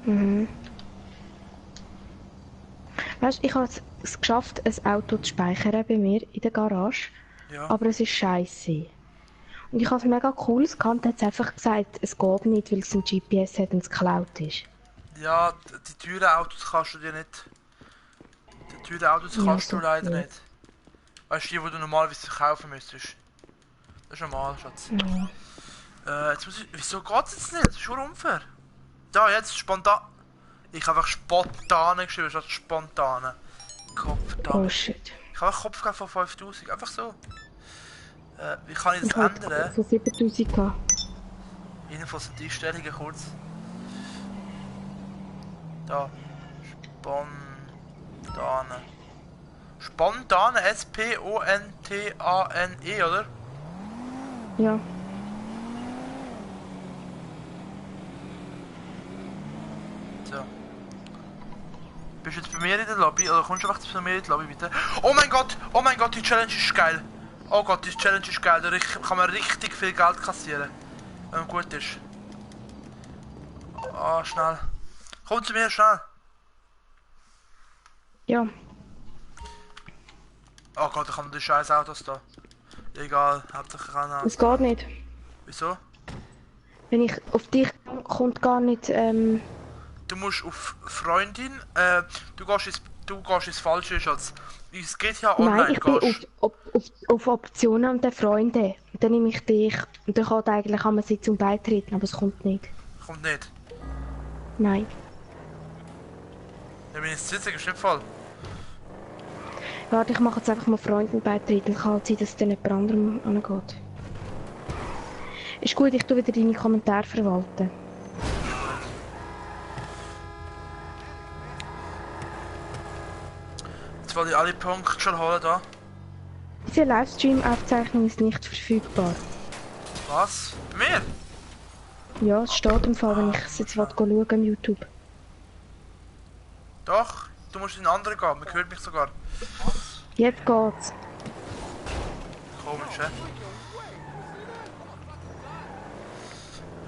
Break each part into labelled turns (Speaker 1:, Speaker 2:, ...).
Speaker 1: Mhm. Weißt du, ich habe es geschafft, ein Auto zu speichern bei mir in der Garage,
Speaker 2: Ja.
Speaker 1: aber es ist scheiße. Und ich habe es mega cool gekannt, hat es einfach gesagt, es geht nicht, weil es ein GPS hat und es geklaut ist.
Speaker 2: Ja, die teuren Autos kannst du dir nicht. Die teuren Autos
Speaker 1: Ja,
Speaker 2: kannst du
Speaker 1: so
Speaker 2: leider
Speaker 1: blöd.
Speaker 2: nicht. Weißt du, die du normalerweise kaufen müsstest. Das ist normal, Schatz.
Speaker 1: Ja.
Speaker 2: Jetzt muss ich. Wieso geht's jetzt nicht? Das ist schon unfair. Da, jetzt spontan. Ich habe einfach spontane geschrieben, statt spontane.
Speaker 1: Oh
Speaker 2: Kopfdame.
Speaker 1: shit.
Speaker 2: Ich habe einen Kopf von 5000. Einfach so. Wie kann ich das
Speaker 1: Ich habe jetzt
Speaker 2: ändern?
Speaker 1: so 7000 gehabt.
Speaker 2: Infos und Einstellungen kurz. Da. Spontane. Spontane, S-P-O-N-T-A-N-E, oder?
Speaker 1: Ja.
Speaker 2: So. Bist du jetzt bei mir in der Lobby? Oder kommst du einfach zu mir in die Lobby, bitte? Oh mein Gott, die Challenge ist geil. Oh Gott, die Challenge ist geil. Da kann man richtig viel Geld kassieren. Wenn man gut ist. Ah, schnell. Komm zu mir, schnell.
Speaker 1: Ja.
Speaker 2: Oh Gott, ich habe die scheiß Autos da. Egal, hauptsächlich kann
Speaker 1: Es
Speaker 2: alles.
Speaker 1: geht nicht.
Speaker 2: Wieso?
Speaker 1: Wenn ich auf dich kommt gar nicht,
Speaker 2: Du musst auf Freundin, du gehst ins Falsche, Schatz. Es geht ja
Speaker 1: Nein,
Speaker 2: online,
Speaker 1: ich bin
Speaker 2: gehst.
Speaker 1: auf Optionen und den Freunde. Und dann nehme ich dich. Und dann kann man sie zum Beitreten, aber es kommt nicht.
Speaker 2: Kommt nicht.
Speaker 1: Nein.
Speaker 2: Ja, bin ich sitzen, ist nicht voll.
Speaker 1: Warte, ich mache jetzt einfach mal Freunden beitreten. Kann halt sein, dass es dann jemand anderem angeht. Ist gut, ich tue wieder deine Kommentare verwalten.
Speaker 2: Jetzt wollte ich alle Punkte schon holen da.
Speaker 1: Diese Livestream-Aufzeichnung ist nicht verfügbar.
Speaker 2: Was? Bei mir?
Speaker 1: Ja, es steht im Fall, wenn ich es jetzt schauen am YouTube.
Speaker 2: Doch, du musst in den anderen gehen, man hört mich sogar.
Speaker 1: Jetzt geht's.
Speaker 2: Komisch, hä?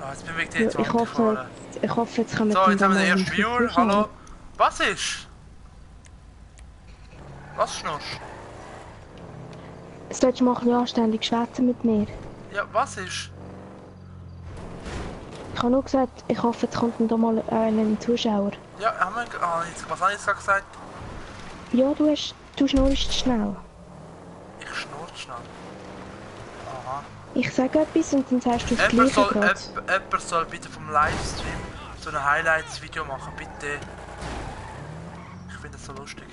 Speaker 2: Ah, jetzt bin ich wegen
Speaker 1: Ja,
Speaker 2: dir 20 gefahren.
Speaker 1: ich hoffe, jetzt kommen
Speaker 2: So, jetzt haben wir
Speaker 1: mal
Speaker 2: den ersten Viewer,
Speaker 1: Zuschauer.
Speaker 2: hallo. Was ist? Was schnurst?
Speaker 1: Jetzt solltest du mal ein bisschen anständig schwätzen mit mir.
Speaker 2: Ja, was ist?
Speaker 1: Ich habe nur gesagt, ich hoffe, jetzt kommt da mal ein Zuschauer.
Speaker 2: Ja, haben wir... was habe ich jetzt gerade gesagt?
Speaker 1: Ja, du schnurrst schnell.
Speaker 2: Ich schnurrt schnell. Aha.
Speaker 1: Ich sage etwas und dann sagst du das
Speaker 2: Jemand
Speaker 1: Gleiche gerade.
Speaker 2: soll bitte vom Livestream so ein Highlights-Video machen, bitte. Ich finde das so lustig.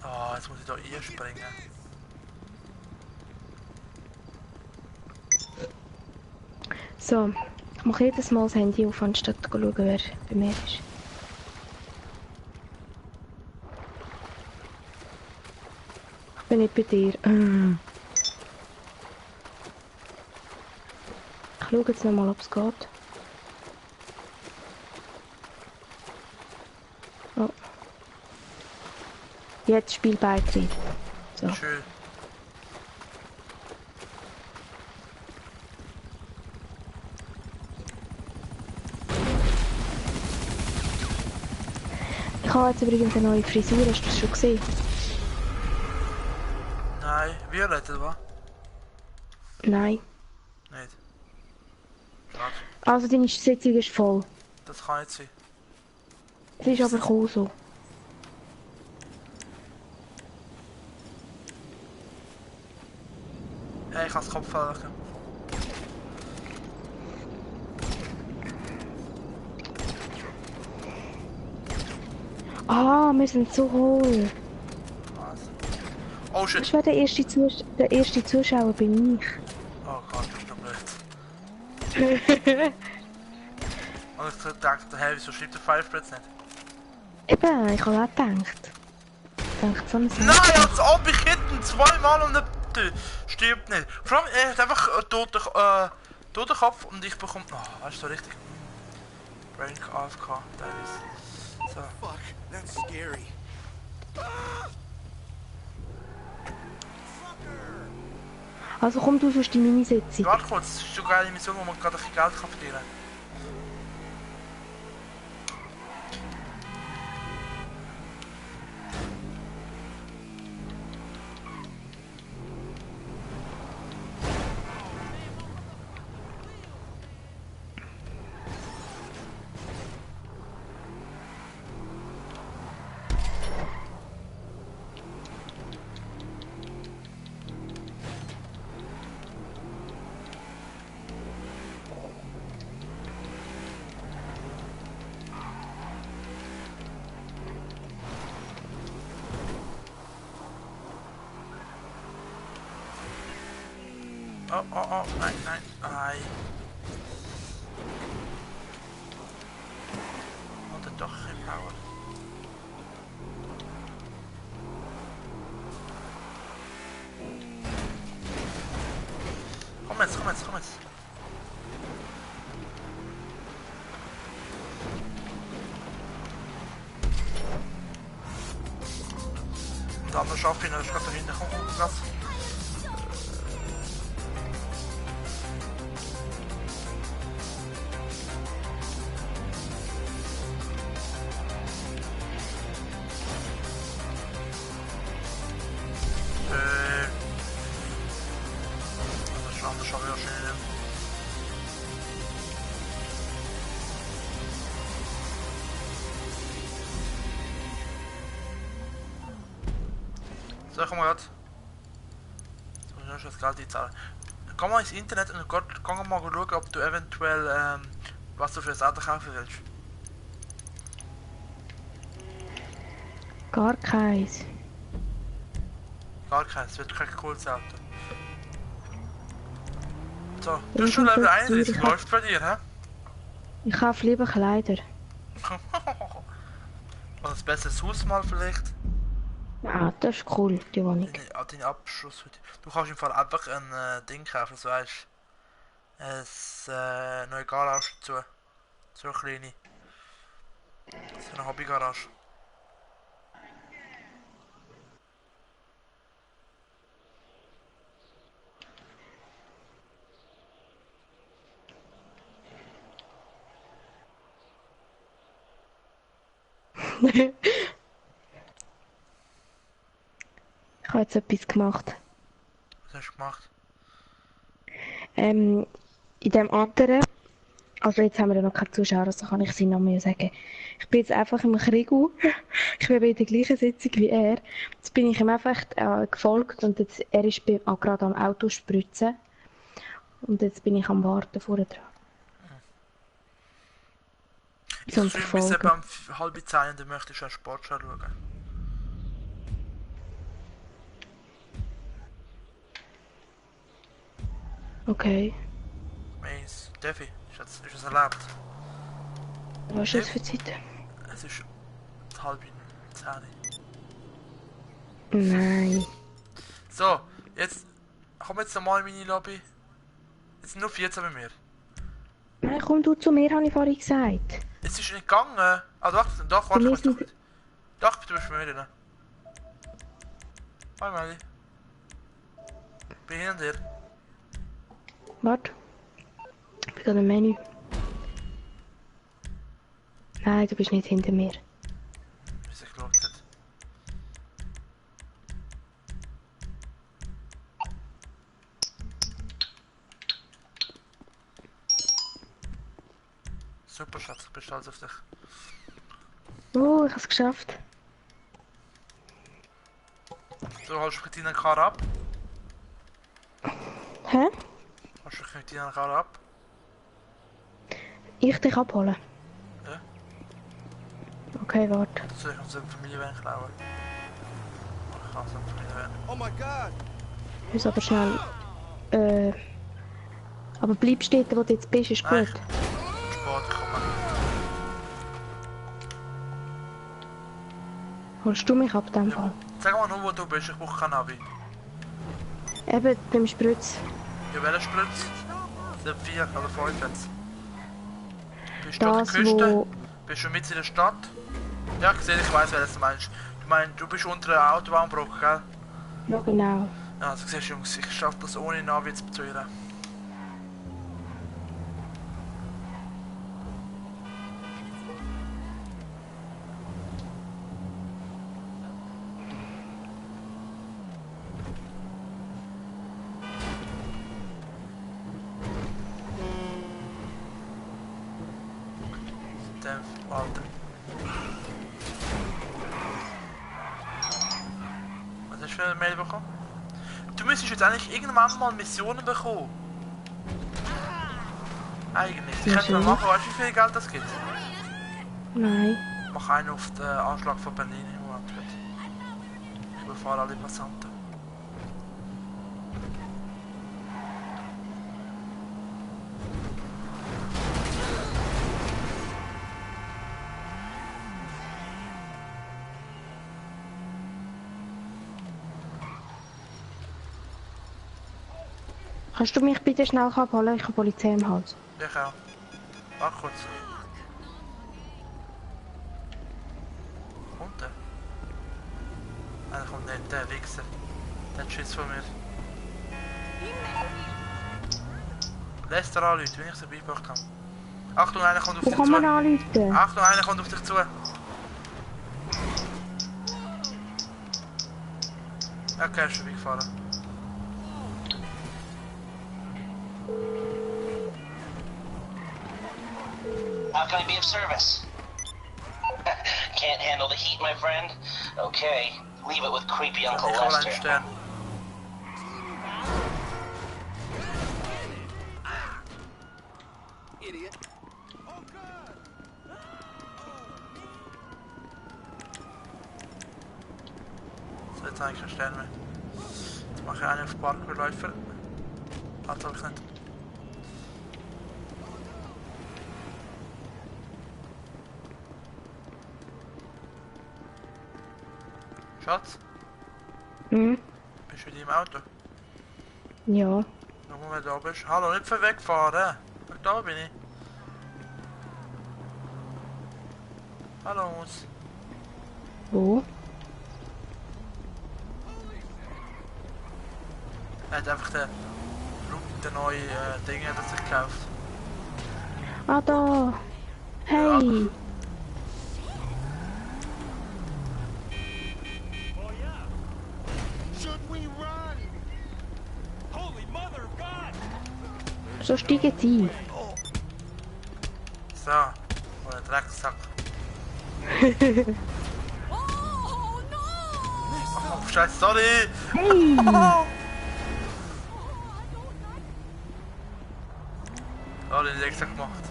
Speaker 2: Ah, jetzt muss ich da einspringen.
Speaker 1: So, ich mache jedes Mal das Handy auf, anstatt zu schauen, wer bei mir ist. Ich bin nicht bei dir. Ich schaue jetzt nochmal, ob es geht. Oh. Jetzt Spielbeitritt. So.
Speaker 2: Schön.
Speaker 1: Ich habe jetzt übrigens eine neue Frisur, hast du das schon gesehen?
Speaker 2: Nein, Violett, oder was?
Speaker 1: Nein.
Speaker 2: Nicht. Schade.
Speaker 1: Also deine Sitzung ist voll.
Speaker 2: Das kann nicht sein.
Speaker 1: Es ist aber cool so.
Speaker 2: Hey, ich kann das Kopfhörer.
Speaker 1: Ah, wir sind so hohl.
Speaker 2: Was? Oh shit.
Speaker 1: Das war der erste Zuschauer bin ich.
Speaker 2: Oh Gott, das ist doch blöd. Und ich dachte, hey, wieso schreibt der Fireblitz nicht?
Speaker 1: Eben, ich habe auch gedacht. So eine Sache.
Speaker 2: Nein, als ob ich hätte zweimal und nicht stirbt nicht. Vor allem, er hat einfach toten Kopf und ich bekomme... Oh, weißt du, so richtig... Brain AFK, da ist... So.
Speaker 3: Fuck, that's scary.
Speaker 1: Also komm du sonst in meine Sitzung.
Speaker 2: Warte kurz, das ist so eine geile Mission, wo man gerade ein bisschen Geld kann verdienen kann. Oh, oh, oh, nein, nein, nein. Oder doch geen Power. Komm jetzt, komm jetzt, komm jetzt. Und der andere Schaffiner ist gerade dahinter. Komm, komm, lass. Das schaffe ich ja schnell. So, komm mal jetzt. Jetzt muss ich noch das Geld einzahlen. Geh mal ins Internet und geh mal schauen, ob du eventuell was du für ein Auto kaufen willst.
Speaker 1: Gar keins.
Speaker 2: Gar keins, es wird kein cooles Auto. So, du
Speaker 1: Ja,
Speaker 2: bist schon
Speaker 1: ich
Speaker 2: Level
Speaker 1: bin
Speaker 2: 31,
Speaker 1: ich
Speaker 2: läuft bei dir, hä?
Speaker 1: Ich kaufe lieber Kleider.
Speaker 2: Oder ein besseres Haus mal vielleicht.
Speaker 1: Ah, das ist cool, die Wohnung.
Speaker 2: Dein Abschluss. Du kannst im Fall einfach ein Ding kaufen, so weißt du. Eine neue Garage dazu. So eine kleine. So eine Hobbygarage.
Speaker 1: Ich habe jetzt etwas gemacht.
Speaker 2: Was hast du gemacht?
Speaker 1: In dem anderen, also jetzt haben wir ja noch keine Zuschauer, also kann ich seinen Namen ja sagen. Ich bin jetzt einfach im Krigu. Ich bin bei der gleichen Sitzung wie er. Jetzt bin ich ihm einfach gefolgt und jetzt, er ist auch gerade am Auto spritzen. Und jetzt bin ich am Warten vorne dran.
Speaker 2: Ich
Speaker 1: Zum
Speaker 2: stream bis
Speaker 1: Verfolgen.
Speaker 2: etwa um halb 10 und dann möchte ich schon Sportschau schauen.
Speaker 1: Okay.
Speaker 2: Meins, Defi, ist es erlaubt?
Speaker 1: Was ist das für Zeit?
Speaker 2: Es ist halb 10.
Speaker 1: Nein.
Speaker 2: So, jetzt komm jetzt nochmal in meine Lobby. Jetzt sind nur 14 bei mir.
Speaker 1: Nein, komm du zu mir, habe ich vorhin gesagt.
Speaker 2: Es ist nicht gegangen. Ah, doch, doch,
Speaker 1: Bei
Speaker 2: warte,
Speaker 1: mir
Speaker 2: ich
Speaker 1: sind...
Speaker 2: gut. Doch, du bist bei mir drin. Hi, Mali. Bin hinter dir.
Speaker 1: Warte. Ich bin gerade im Menü. Nein, du bist nicht hinter mir.
Speaker 2: Wie sich geschaut hat. Super, Schatz, ich bin stolz auf dich.
Speaker 1: Oh, ich habe es geschafft.
Speaker 2: So, holst du deinen Kar ab?
Speaker 1: Hä?
Speaker 2: Holst du deinen Kar ab?
Speaker 1: Ich dich abholen?
Speaker 2: Ja.
Speaker 1: Okay, warte.
Speaker 2: Soll ich unsere Familienvan klauen? Ich kann unsere Familienvan.
Speaker 3: Oh my god!
Speaker 1: Ich muss aber schnell... Aber bleib stehen, wo du jetzt bist, ist
Speaker 2: Nein,
Speaker 1: gut.
Speaker 2: Sport kommen.
Speaker 1: Holst du mich ab, dem Fall?
Speaker 2: Sag mal nur, wo du bist, ich brauche kein Navi.
Speaker 1: Eben, beim Spritz.
Speaker 2: Ja, welcher Spritz? Sind 4 oder 5 jetzt. Bist du an
Speaker 1: Das,
Speaker 2: der Küste?
Speaker 1: wo...
Speaker 2: Bist du mit in der Stadt? Ja, ich sehe, ich weiß, welches du meinst. Du meinst, du bist unter der Autobahnbrücke, gell?
Speaker 1: Ja, genau.
Speaker 2: Ja, also siehst du, Jungs, ich schaffe das ohne Navi zu bezahlen. Alter. Was hast du für eine Mail bekommen? Du müsstest jetzt eigentlich irgendwann mal Missionen bekommen. Eigentlich. Die könnte man machen, weißt du wie viel Geld das gibt?
Speaker 1: Nein.
Speaker 2: Mach einen auf den Anschlag von Berlin im Moment. Ich überfahre alle Passanten.
Speaker 1: Kannst du mich bitte schnell abholen? Ich habe Polizei im Hals.
Speaker 2: Ich auch. Warte kurz. Kommt der? Nein, der kommt nicht, der Wichser. Der hat Schiss von mir. Lässt er anrufen, wenn ich sie beigebracht habe. Achtung, einer kommt auf
Speaker 1: Wo
Speaker 2: dich
Speaker 1: kann
Speaker 2: zu.
Speaker 1: man anrufen?
Speaker 2: Achtung, einer kommt auf dich zu. Okay, er ist schon weggefahren.
Speaker 3: How can I be of service? Can't handle the heat, my friend? Okay, leave it with creepy Uncle
Speaker 2: Ich hole einen
Speaker 3: Lester.
Speaker 2: Stern. So, jetzt habe ich keinen Stern mehr. Jetzt mache ich einen auf Parkourläufer. Halt, habe ich nicht. Schatz,
Speaker 1: Hm?
Speaker 2: bist du wieder im Auto?
Speaker 1: Ja.
Speaker 2: Schau mal, wer da bist. Hallo, nicht von wegfahren. Da bin ich. Hallo, Mus.
Speaker 1: Wo?
Speaker 2: Er hat einfach den neuen Ding hat er sich gekauft.
Speaker 1: Ah, da. Hey. So steig jetzt ein.
Speaker 2: So, oder Drecksack. Oh, Scheiße, sorry!
Speaker 1: Hey.
Speaker 2: Sorry, den extra gemacht.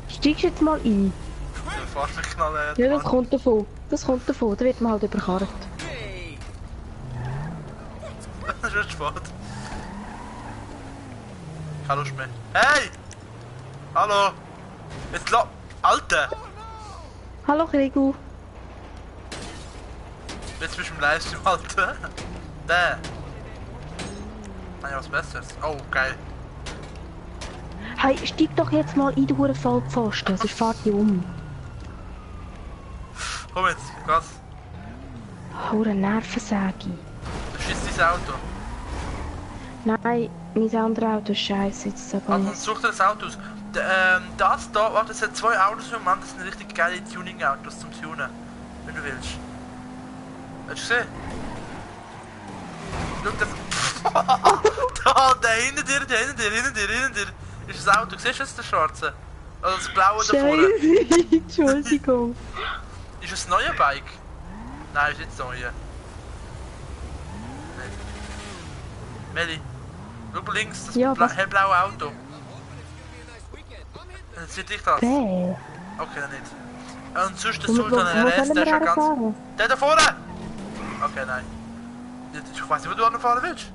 Speaker 1: Steigst jetzt mal ein.
Speaker 2: Der fährt mich knallen.
Speaker 1: Ja, das kommt davon. Das kommt davon. Da wird man halt überkarrt.
Speaker 2: Das ist schon spät. Keine Lust mehr. Hey! Hallo! Jetzt Alter!
Speaker 1: Hallo, Krigu.
Speaker 2: Jetzt bist du im Livestream, Alter. Der! Nein, was Besseres. Oh, geil.
Speaker 1: Hey, steig doch jetzt mal ein, du hure Vollpfosten. Sonst fahrt die um.
Speaker 2: Komm jetzt, Gas.
Speaker 1: Hure Nervensäge.
Speaker 2: Du schießt dein Auto.
Speaker 1: Nein, mein anderes Auto ist scheiße. Jetzt aber
Speaker 2: Also,
Speaker 1: nicht.
Speaker 2: such dir das Auto aus. Das da, warte, es hat zwei Autos im Moment, das sind richtig geile Tuning-Autos zum Tunen. Wenn du willst. Hast du gesehen? Schau das. Da, der hinter dir. Ist das Auto, siehst du das, der schwarze? Oder das blaue da vorne?
Speaker 1: Scheiße, Entschuldigung.
Speaker 2: Ist das neue Bike? Nein, ist nicht das neue. Meli, schau links, das
Speaker 1: Ja, was?
Speaker 2: hellblaue Auto. Sieht dich das?
Speaker 1: Wer?
Speaker 2: Okay, nicht. Und sonst der
Speaker 1: Wo
Speaker 2: Sultan RS,
Speaker 1: sollen
Speaker 2: der
Speaker 1: wir
Speaker 2: ist ja ganz...
Speaker 1: fahren?
Speaker 2: Der da vorne! Okay, nein. Ich weiß nicht, wo du anfahren willst.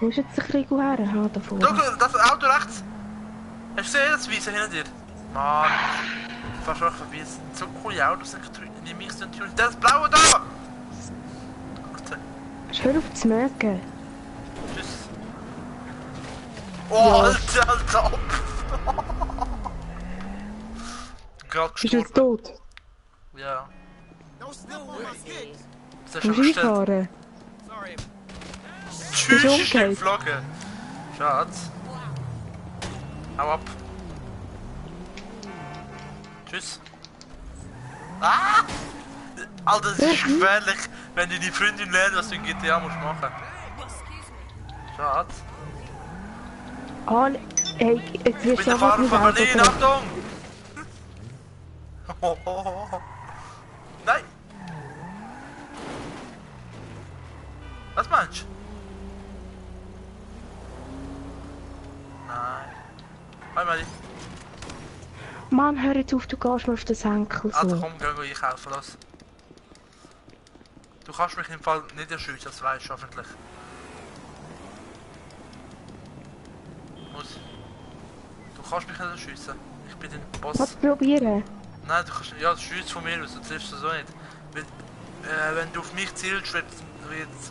Speaker 1: Wo ist jetzt der Krigu her? Ah, da vorne.
Speaker 2: Schau, das Auto rechts! Hast du gesehen, das Weiße hinter dir? Mann, du fährst auch vorbei. Es sind so coole Autos, die mich sind tun. Das blaue da! Warte,
Speaker 1: Hör auf zu mögen.
Speaker 2: tschüss. Oh,
Speaker 1: Ja.
Speaker 2: Alter! gerade
Speaker 1: Bist du jetzt
Speaker 2: gestorben.
Speaker 1: tot?
Speaker 2: Ja.
Speaker 1: Musst
Speaker 2: Das
Speaker 1: du
Speaker 2: ist schon gestellt.
Speaker 1: einfahren?
Speaker 2: Tschüss,
Speaker 1: du
Speaker 2: ist nicht
Speaker 1: umgekehrt?
Speaker 2: geflogen. Schatz. Hau ab. Tschüss. Ah! Alter, das ist gefährlich, wenn deine Freundin lernt, was du in GTA musst machen. Schatz.
Speaker 1: Ah, hey, jetzt
Speaker 2: Ich
Speaker 1: wirst
Speaker 2: bin
Speaker 1: du
Speaker 2: der
Speaker 1: einfach
Speaker 2: Fahrer
Speaker 1: nicht
Speaker 2: von Berlin,
Speaker 1: Auto
Speaker 2: Achtung! Oh. Nein! Was meinst du? Nein. Hi Meli.
Speaker 1: Mann, hör jetzt auf, du gehst mir auf den Senkel so.
Speaker 2: Also komm, geh einkaufen, los. Du kannst mich im Fall nicht erschießen, das weißt du hoffentlich. Muss. Du kannst mich nicht erschießen. Ich bin dein Boss.
Speaker 1: Was probieren?
Speaker 2: Nein, du kannst. Ja, das schießt von mir aus, du triffst das so nicht. Weil, wenn du auf mich zielst, wird es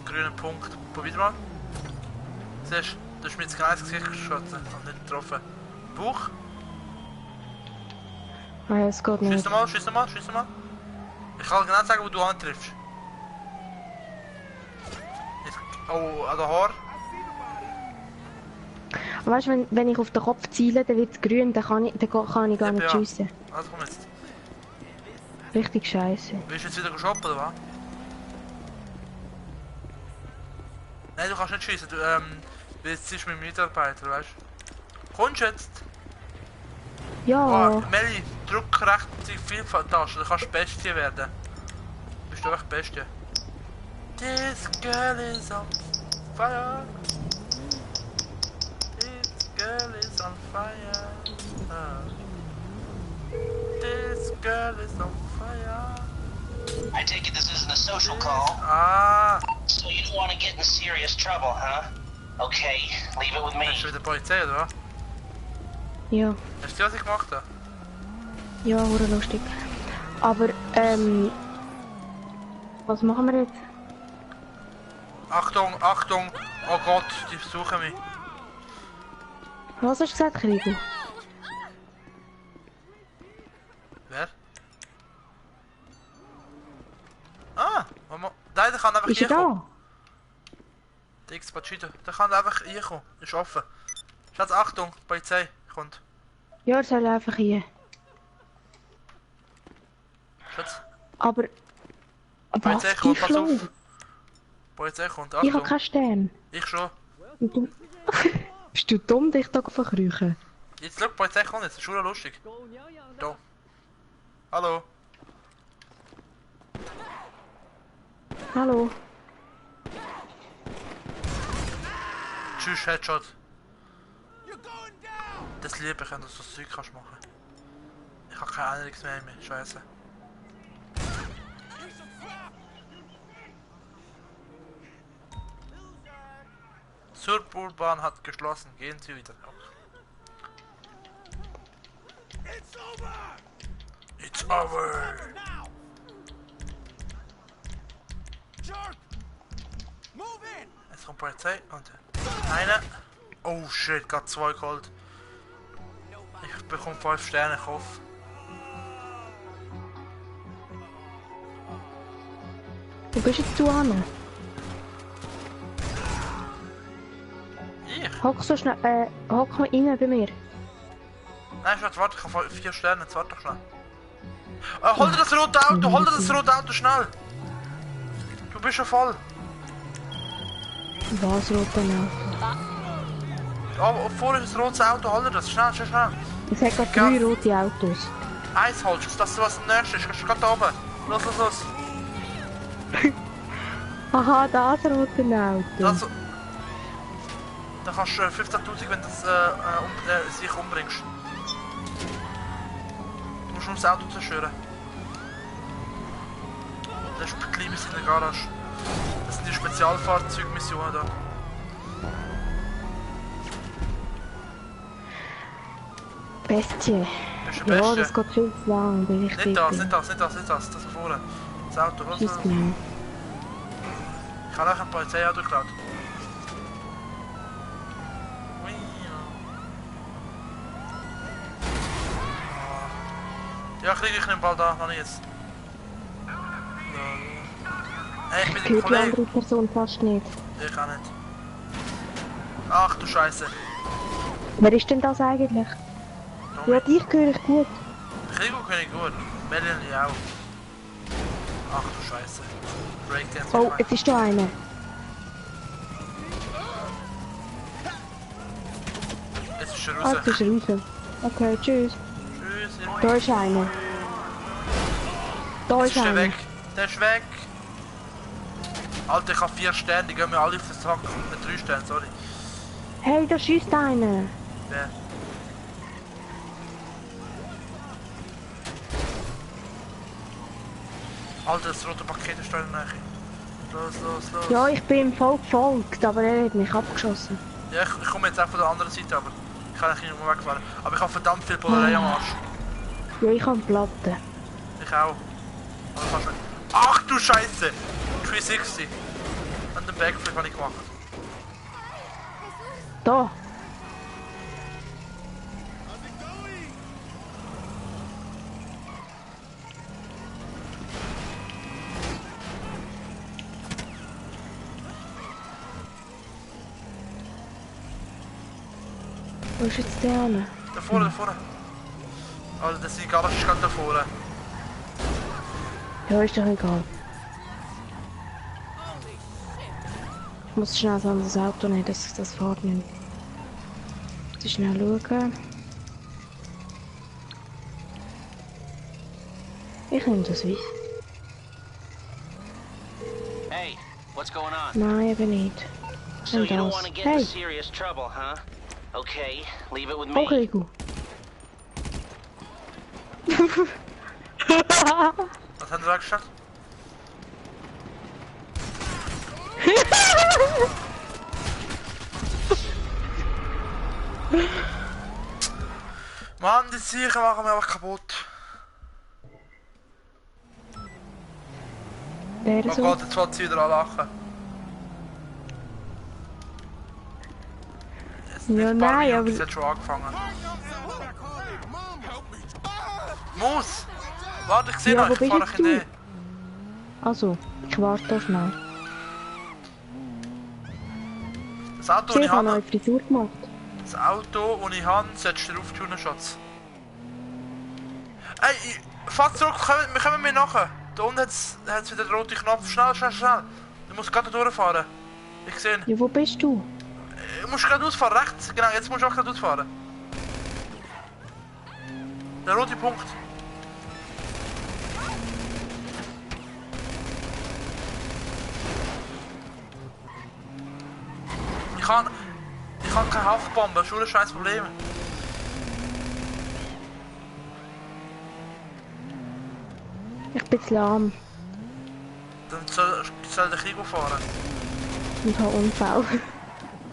Speaker 2: ein grüner Punkt. Probier mal. Siehst du hast mir jetzt kein Gesicht geschossen und nicht getroffen. Bauch.
Speaker 1: Ah, ja, es geht
Speaker 2: Schieß
Speaker 1: nicht.
Speaker 2: nochmal, schieß nochmal, schieß nochmal. Ich kann genau sagen, wo du antriffst. Oh, an der Haar.
Speaker 1: Weißt du, wenn ich auf den Kopf ziele, dann wird es grün, dann kann ich gar nicht
Speaker 2: Ja.
Speaker 1: schiessen.
Speaker 2: Also komm jetzt.
Speaker 1: Richtig scheiße.
Speaker 2: Willst du jetzt wieder shoppen oder was? Nein, du kannst nicht schießen. Du, weil jetzt bist du mit dem Mitarbeiter, weißt du? Kommst du jetzt?
Speaker 1: Ja,
Speaker 2: Oh, Meli, drück recht die Vielfalt-Tasche, dann kannst du Bestie werden. Bist du einfach Bestie. This girl is on fire. This girl is on fire. This girl is on fire.
Speaker 3: I take it this isn't a social call.
Speaker 2: Ah,
Speaker 3: So you don't want to get in serious trouble, huh? Okay, leave it with me.
Speaker 2: bist du wieder Polizei oder was?
Speaker 1: ja,
Speaker 2: Hast du was ich gemacht habe?
Speaker 1: ja, hure lustig. Aber, was machen wir jetzt?
Speaker 2: Achtung, Achtung! Oh Gott, die besuchen mich.
Speaker 1: Was hast du gesagt, Kriegel?
Speaker 2: Wer? Ah, Mama. Nein, der kann einfach
Speaker 1: Ist er
Speaker 2: hier kommen.
Speaker 1: da?
Speaker 2: Dix Pachito. Der kann einfach hier kommen. Ist offen. Schatz, Achtung, die Polizei kommt.
Speaker 1: Ja, er soll einfach hier.
Speaker 2: Schatz,
Speaker 1: Aber,
Speaker 2: Polizei
Speaker 1: was,
Speaker 2: kommt, pass
Speaker 1: Tiflo?
Speaker 2: auf. Polizei kommt,
Speaker 1: Ich habe
Speaker 2: Achtung.
Speaker 1: keinen Stern.
Speaker 2: Ich schon.
Speaker 1: Und du... Bist du dumm, dich da verkrüchen?
Speaker 2: Jetzt schau, die Polizei kommt jetzt. Das ist schon lustig. Da. Hallo.
Speaker 1: Hallo?
Speaker 2: Tschüss, Headshot. Das liebe ich, wenn du so Zeug kannst machen. Ich habe keine Ahnung mehr in mir. Scheiße. Surpurbahn hat geschlossen. Gehen Sie wieder. It's over. Jetzt kommt Polizei und eine. Oh shit, gerade 2 geholt. Ich bekomme 5 Sterne, ich hoffe.
Speaker 1: Wo bist jetzt du an?
Speaker 2: Ich?
Speaker 1: Hock so schnell, hock mal rein bei mir.
Speaker 2: Nein, Schatz, warte, ich habe 4 Sterne, jetzt warte doch schnell. Hol dir das rote Auto, hol dir das rote Auto schnell! Du bist schon voll.
Speaker 1: Was, rote Auto?
Speaker 2: Aber vorne ist das rote Auto, hol dir das, schnell, schnell, schnell.
Speaker 1: Es hat gerade
Speaker 2: Ja.
Speaker 1: 3 rote Autos.
Speaker 2: Eins holst du, das was das nächste ist, kannst du gerade da oben. Los, los, los.
Speaker 1: Aha, das rote Auto.
Speaker 2: Das, dann kannst du 15.000, wenn du das sich umbringst. Du musst nur das Auto zerstören. Das ist Klimis in der Garage. Das sind die Spezialfahrzeugmissionen da.
Speaker 1: Bestie.
Speaker 2: Bist du der
Speaker 1: Ja,
Speaker 2: Beste?
Speaker 1: das geht viel zu lang, bin ich
Speaker 2: Nicht das, nicht das, nicht das, nicht das, das da vorne. Das Auto, was?
Speaker 1: Schieß genau.
Speaker 2: Ich habe auch ein Polizeiauto geklaut. Ja, krieg ich den Ball da, noch nicht jetzt. Hey, ich bin
Speaker 1: Ich
Speaker 2: der
Speaker 1: höre die
Speaker 2: Kollege.
Speaker 1: andere Person fast nicht.
Speaker 2: Ich auch nicht. Ach du Scheiße.
Speaker 1: Wer ist denn das eigentlich? Ja, dich höre ich gut.
Speaker 2: Krigo kann ich gut. Melanie auch. Ach du Scheiße. Breakdance.
Speaker 1: Oh, jetzt ist da einer.
Speaker 2: Jetzt ist er
Speaker 1: Ah,
Speaker 2: raus.
Speaker 1: jetzt ist er raus. Okay, tschüss.
Speaker 2: Tschüss.
Speaker 1: Da ist einer. Da
Speaker 2: Jetzt
Speaker 1: ist
Speaker 2: ist der
Speaker 1: einer.
Speaker 2: weg. Der ist weg. Alter, ich habe 4 Sterne, die gehen mir alle auf den Sack. Mit 3 Sternen, sorry.
Speaker 1: Hey, da schießt einer.
Speaker 2: Wer? Alter, das rote Paket ist da in der Nähe. Los, los, los.
Speaker 1: Ja, ich bin ihm voll gefolgt, aber er hat mich abgeschossen.
Speaker 2: Ja, ich komme jetzt auch von der anderen Seite, aber ich kann nicht mehr wegfahren. Aber ich habe verdammt viel Bullerei am Arsch.
Speaker 1: Ja, ich habe Platte.
Speaker 2: Ich auch. Aber fast nicht. Ach du Scheiße! 360. Und den Backflip habe ich gemacht.
Speaker 1: Da. Wo ist jetzt der eine?
Speaker 2: Da vorne, da vorne. Also der Sigaret ist gerade da vorne.
Speaker 1: Ja, ist doch egal. Ich muss schnell so an das Auto nehmen, dass ich das fahrt nicht. Ich schnell schauen. Ich nehme das Weiss.
Speaker 3: Hey, what's going on?
Speaker 1: Nein, eben nicht.
Speaker 3: So
Speaker 1: Und
Speaker 3: you don't
Speaker 1: das.
Speaker 3: want to get into
Speaker 1: Hey,
Speaker 3: serious trouble, huh? Okay, leave it with me.
Speaker 1: okay, gut.
Speaker 2: Was hat er da geschafft? Mann, die Sicher machen mir einfach kaputt.
Speaker 1: Der
Speaker 2: Oh
Speaker 1: so.
Speaker 2: Gott, jetzt wird sie wieder anlachen. Jetzt
Speaker 1: Ja,
Speaker 2: nicht ein paar
Speaker 1: nein,
Speaker 2: Minuten,
Speaker 1: aber-
Speaker 2: es hat schon angefangen. Muss! Warte, ich sehe
Speaker 1: Ja,
Speaker 2: noch,
Speaker 1: wo
Speaker 2: ich
Speaker 1: bist
Speaker 2: fahre
Speaker 1: jetzt
Speaker 2: in
Speaker 1: du?
Speaker 2: den.
Speaker 1: Also, ich warte da schnell.
Speaker 2: Das Auto, das
Speaker 1: Ich
Speaker 2: ich
Speaker 1: habe
Speaker 2: habe,
Speaker 1: neue Frisur gemacht.
Speaker 2: das Auto, das ich habe, solltest du drauf tun, Schatz. Ey, fahr zurück, wir kommen mir nachher. Da unten hat es wieder den roten Knopf. Schnell, schnell, schnell. Du musst gerade durchfahren. Ich sehe ihn.
Speaker 1: Ja, wo bist du?
Speaker 2: Du musst gerade ausfahren, rechts. Genau, jetzt musst du auch gerade ausfahren. Der rote Punkt. Ich kann keine Haftbombe, das ist ein scheiß Problem.
Speaker 1: Ich bin zu lahm
Speaker 2: Dann soll der Krieg fahren.
Speaker 1: und habe Unfall.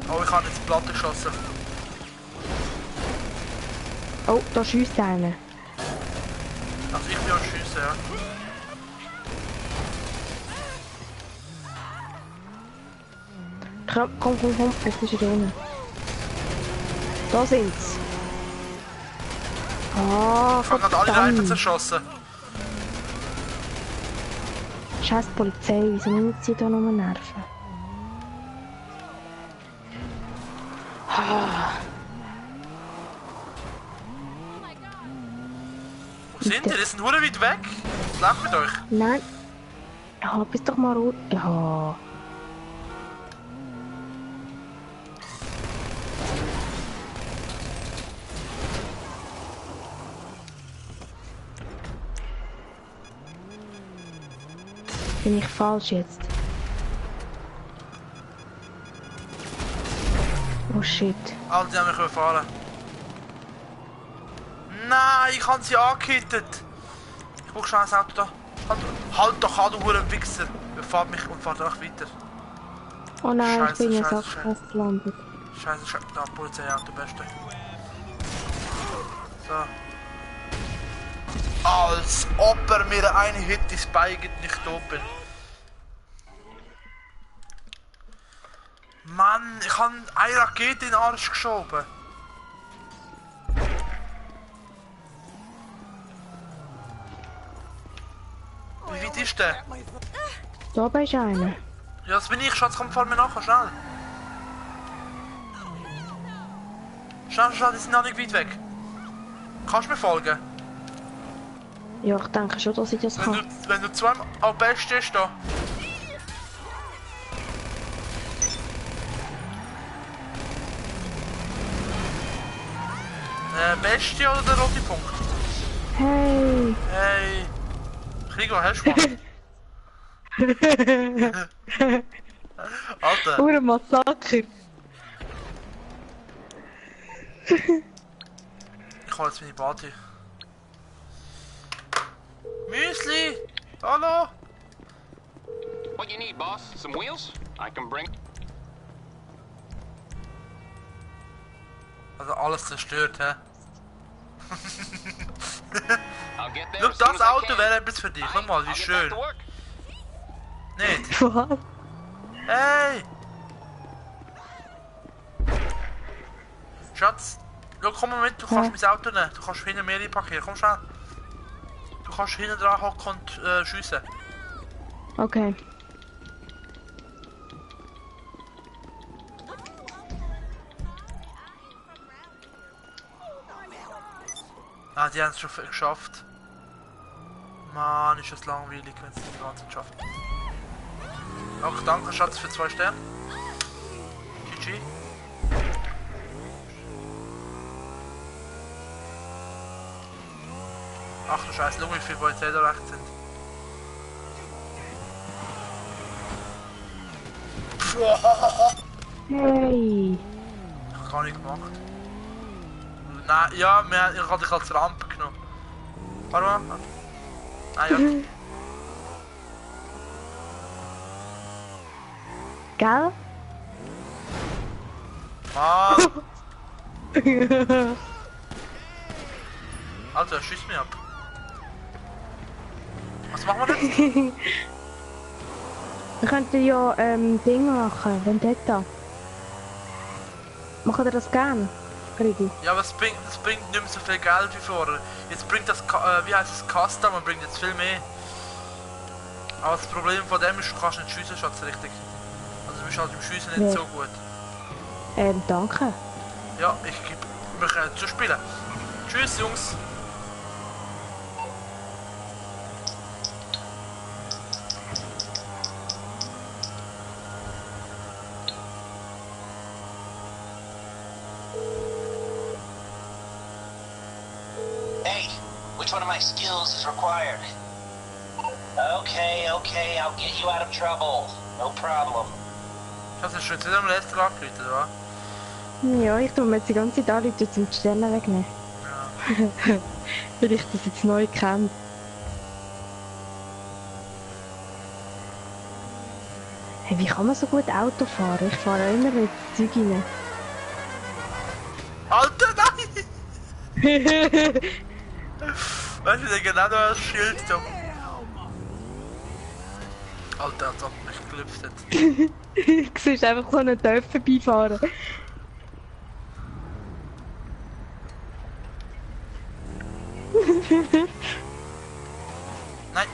Speaker 2: Oh, ich habe jetzt die Platte geschossen.
Speaker 1: Oh, da schießt einer.
Speaker 2: Also ich bin am Schiessen, ja.
Speaker 1: Komm, jetzt ist er drinnen. Da sind's. Ah,
Speaker 2: Ich habe gerade alle Reifen
Speaker 1: verdammt.
Speaker 2: zerschossen.
Speaker 1: Scheiß Polizei, wieso nimmt sie da nur Nerven?
Speaker 2: Wo sind die? Die sind hure weit weg. Was läuft mit euch?
Speaker 1: Nein. Ja, bist doch mal ruhig. Ja. Bin ich falsch jetzt? Oh shit.
Speaker 2: Alle, die haben mich überfahren. Nein, ich habe sie angehittet. Ich brauche schnell das Auto da. Halt doch an, du hure Wichser. Überfahrt mich und fahrt einfach weiter.
Speaker 1: Oh nein,
Speaker 2: Scheiße,
Speaker 1: ich bin in
Speaker 2: scheiße,
Speaker 1: Sackgasse gelandet.
Speaker 2: Scheiße, scheiße. Da, Polizeiauto, beste. So. Als ob er mir eine Hit ins Bein gibt, nicht tot bin. Mann, ich habe eine Rakete in den Arsch geschoben. ist der?
Speaker 1: Da oben ist einer.
Speaker 2: Ja, das bin ich, Schatz, komm, fahr mir nachher, schnell. Schnell, die sind noch nicht weit weg. Kannst du mir folgen?
Speaker 1: Ja, ich denke schon, dass ich das kann.
Speaker 2: Wenn du zweimal am besten ist da. Bestie oder der rote Punkt?
Speaker 1: Hey!
Speaker 2: Hey! Krieg, was hast du gemacht? Alter!
Speaker 1: Ein Massaker!
Speaker 2: Ich hol jetzt meine Party. Müsli! Hallo!
Speaker 4: What you need, boss? Some wheels? I can bring.
Speaker 2: Also alles zerstört, hä?
Speaker 4: I'll get there
Speaker 2: Schau,
Speaker 4: as soon
Speaker 2: das
Speaker 4: as I
Speaker 2: Auto
Speaker 4: can.
Speaker 2: wäre etwas für dich. Schau mal, wie
Speaker 4: I'll get
Speaker 2: schön.
Speaker 4: back to work.
Speaker 2: Nicht?
Speaker 1: Was?
Speaker 2: Hey! Schatz, schau, komm mal mit, du kannst mein Auto nehmen. Du kannst hinten mehr parkieren. Komm schnell. Du kannst hinten dran hocken und schiessen.
Speaker 1: Okay.
Speaker 2: Ah, die haben es schon geschafft. Mann, ist das langweilig, wenn sie die ganze Zeit schaffen. Ach, danke, Schatz, für 2 Sterne. GG. Ach du Scheiße, schau, wie viele Polizei da rechts sind.
Speaker 1: Hey!
Speaker 2: Ich hab gar nicht gemacht. Nein, ja, ich hatte dich als Rampe genommen. Warte mal. Ah ja.
Speaker 1: Gell?
Speaker 2: Mann! Alter, schieß mich ab. Was machen wir jetzt?
Speaker 1: Wir könnten ja Dinge machen, Vendetta. Machen wir das gern, Grigi?
Speaker 2: Ja, aber das bringt nicht mehr so viel Geld wie vorher. Jetzt bringt das, wie heißt es, Custom, man bringt jetzt viel mehr. Aber das Problem von dem ist, du kannst nicht schiessen, Schatz, richtig. Also du bist halt im Schiessen nicht
Speaker 1: Ja.
Speaker 2: so gut.
Speaker 1: Danke.
Speaker 2: Ja, wir können zu spielen. Tschüss, Jungs.
Speaker 3: Hey, which one of my skills is required? Okay, I'll get you out of trouble. No problem.
Speaker 2: Schatz, hast du jetzt wieder am Restaurant angerufen, oder?
Speaker 1: Ja, ich tue mir jetzt die ganze Zeit anrufen, um die Sterne wegnehmen.
Speaker 2: Ja.
Speaker 1: Weil ich das jetzt neu kenne. Hey, wie kann man so gut Auto fahren? Ich fahre immer mit Zeug rein.
Speaker 2: Alter, nein! Weißt du, der genau da das Schild da. Alter, als ob mich gelüpft hat.
Speaker 1: Du siehst einfach so einen Töpf vorbeifahren.
Speaker 2: Nein!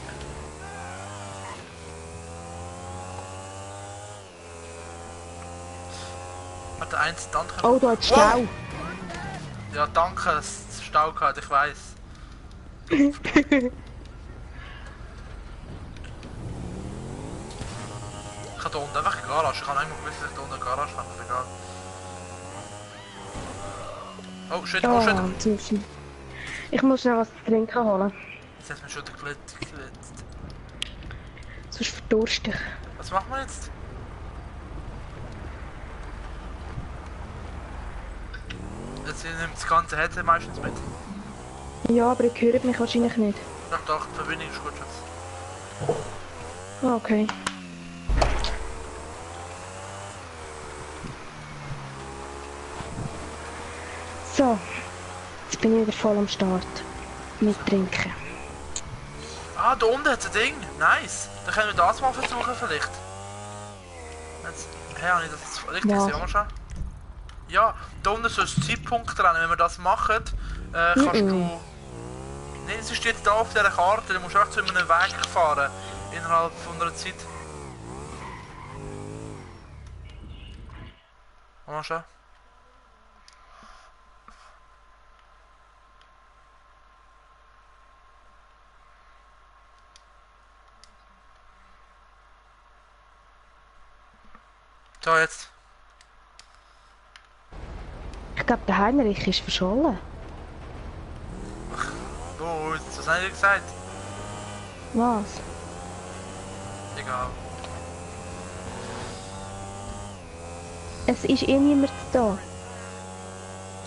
Speaker 2: Warte, eins, danke.
Speaker 1: Oh, da hat Stau.
Speaker 2: Ja, danke, dass es Stau gehabt, ich weiss. Ich habe da unten einfach eine Garage. Ich habe einmal gewusst, dass ich da unten eine Garage habe. Aber egal. Oh shit, oh shit.
Speaker 1: Zwischen. Ich muss schnell was zu trinken holen.
Speaker 2: Jetzt hat mir schon der Glitz.
Speaker 1: Sonst verdurste ich.
Speaker 2: Was machen wir jetzt? Jetzt nimmt das ganze Headset meistens mit.
Speaker 1: Ja, aber ich höre mich wahrscheinlich nicht.
Speaker 2: Doch, die Verbindung ist gut, Schatz.
Speaker 1: Okay. So, jetzt bin ich wieder voll am Start. Mit Trinken.
Speaker 2: Ah, da unten hat es ein Ding. Nice. Dann können wir das mal versuchen vielleicht. Jetzt, hey, habe ich das jetzt richtig
Speaker 1: Ja.
Speaker 2: gesehen? Mal schauen. Ja, da unten ist so ein Zeitpunkt dran. Wenn wir das machen, kannst du... Nein, es ist jetzt da auf dieser Karte. Du musst einfach zu einem Weg fahren. Innerhalb von einer Zeit. Mal schauen. So, jetzt.
Speaker 1: Ich glaube, der Heinrich ist verschollen.
Speaker 2: Oh, was haben die gesagt?
Speaker 1: Was?
Speaker 2: Egal.
Speaker 1: Es ist eh niemand da.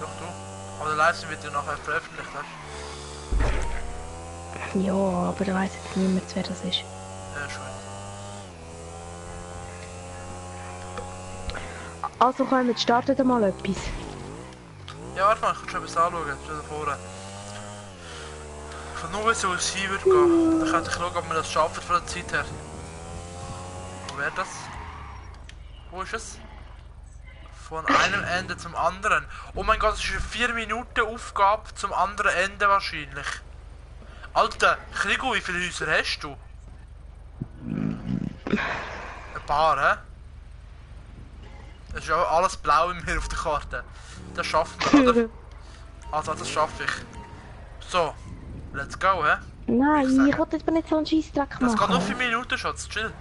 Speaker 2: Doch, du. Aber der Livestream wird ja nachher veröffentlicht, weißt
Speaker 1: Ja, aber da weiss jetzt niemand, wer das ist.
Speaker 2: du? Ja, schon.
Speaker 1: Also komm, jetzt startet mal etwas.
Speaker 2: Ja, warte mal, ich kann schon etwas anschauen. Stell dir vor. Ich will nur wissen, wo es hin würde gehen. Dann könnte ich schauen, ob wir das schaffen von der Zeit her. Wo wäre das? Wo ist es? Von einem Ende zum anderen. Oh mein Gott, das ist eine 4 Minuten Aufgabe zum anderen Ende wahrscheinlich. Alter, Krigo, wie viele Häuser hast du? Ein paar, hä? Das ist ja alles blau bei mir auf der Karte. Das schaffen wir, oder? Also, das schaffe ich. So, let's go, hä?
Speaker 1: Nein, ich wollte jetzt nicht so einen Scheissdreck
Speaker 2: Das geht nur
Speaker 1: machen.
Speaker 2: 4 Minuten, Schatz, chill.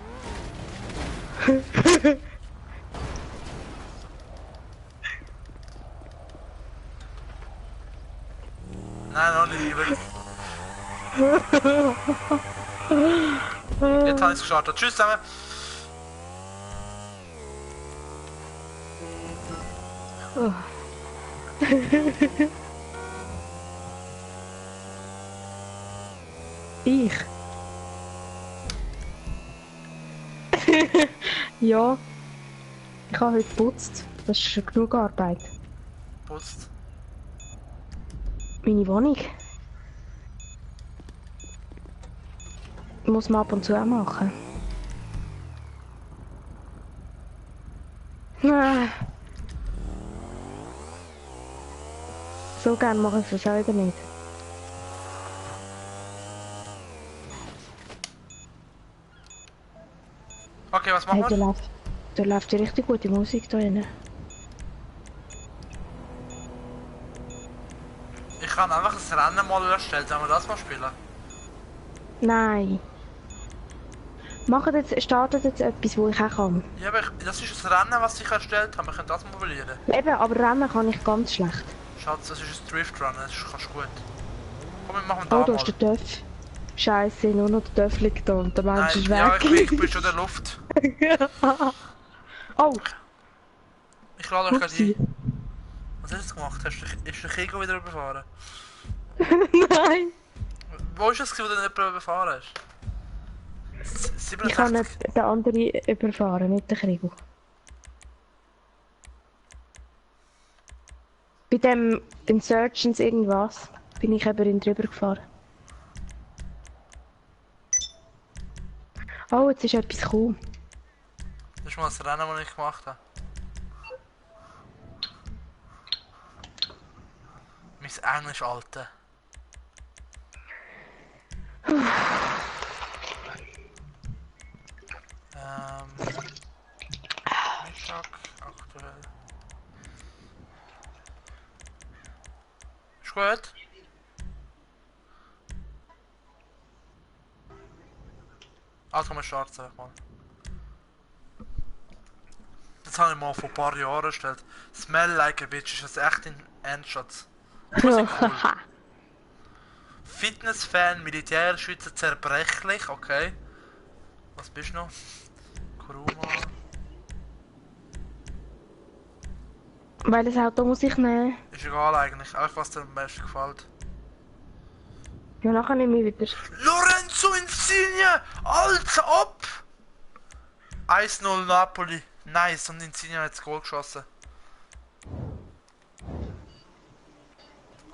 Speaker 2: Nein, noch nicht, lieber. Jetzt habe ich es gestartet. Tschüss zusammen.
Speaker 1: Oh. Ich? Ja. Ich habe heute geputzt. Das ist schon genug Arbeit.
Speaker 2: Putzt.
Speaker 1: Meine Wohnung. Muss man ab und zu auch machen. So gern mache ich das auch wieder nicht.
Speaker 2: Okay, was machen
Speaker 1: Hey,
Speaker 2: wir?
Speaker 1: da läuft ja richtig gute Musik da drin.
Speaker 2: Ich kann einfach ein Rennen mal erstellen, sollen wir das mal spielen?
Speaker 1: Nein. Startet jetzt etwas, wo ich auch kann.
Speaker 2: Ja, aber das ist ein Rennen, was ich erstellt habe, wir können das mobilisieren.
Speaker 1: Eben, aber Rennen kann ich ganz schlecht.
Speaker 2: Schatz, das ist ein Drift-Rennen, das kannst du gut. Komm, wir machen
Speaker 1: Oh,
Speaker 2: da
Speaker 1: da
Speaker 2: mal.
Speaker 1: ist der Töff. Scheiße, nur noch der Töff liegt da und der Mensch
Speaker 2: Nein,
Speaker 1: ist
Speaker 2: ja,
Speaker 1: weg.
Speaker 2: ich bin schon in der Luft.
Speaker 1: Oh,
Speaker 2: Ich lade euch gleich
Speaker 1: upsie.
Speaker 2: ein. Was hast du jetzt gemacht? Ist der Kego wieder überfahren?
Speaker 1: Nein.
Speaker 2: Wo ist es, wo du nicht überfahren hast?
Speaker 1: Ich kann
Speaker 2: 67.
Speaker 1: nicht den anderen überfahren, nicht den Kriegel. Bei dem Insurgents irgendwas bin ich eben ihn drüber gefahren. Oh, jetzt ist etwas cool.
Speaker 2: Das ist mal das Rennen, das ich gemacht habe. Mein Englisch, Alter. Mittag, aktuell. Ist gut? Also kann man starten, sag mal. Das habe ich mal vor ein paar Jahren erstellt. Smell like a bitch, ist das echt in Endschatz. Cool. Fitnessfan, Militärschütze zerbrechlich, okay. Was bist du noch? Kuruma.
Speaker 1: Welches Auto muss ich nehmen?
Speaker 2: Ist egal eigentlich, einfach was dir am besten gefällt.
Speaker 1: Ja, nachher nehme ich wieder.
Speaker 2: Lorenzo Insigne! Alter, ab! 1-0 Napoli. Nice, und Insigne hat das Goal geschossen.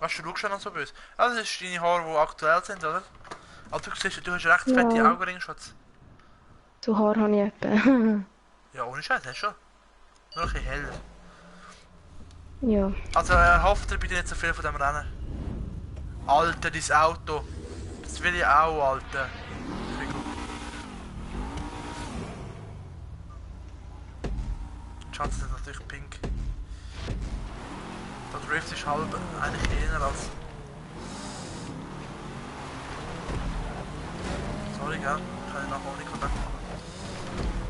Speaker 2: Hast du schon noch so böse? Ah, das ist deine Haare, die aktuell sind, oder? Also du siehst, du hast recht
Speaker 1: Ja.
Speaker 2: fette Augenringe, Schatz.
Speaker 1: So Haar habe ich etwa.
Speaker 2: Ja, ohne Scheiß, hast du schon. Nur ein bisschen heller.
Speaker 1: Ja.
Speaker 2: Also erhofft dir bitte nicht so viel von dem Rennen. Alter, dein Auto. Das will ich auch, Alter. Schatz ist natürlich pink. Der Drift ist halb eigentlich eher als... Sorry, gell? Ich kann nachher ohne Kontakt machen.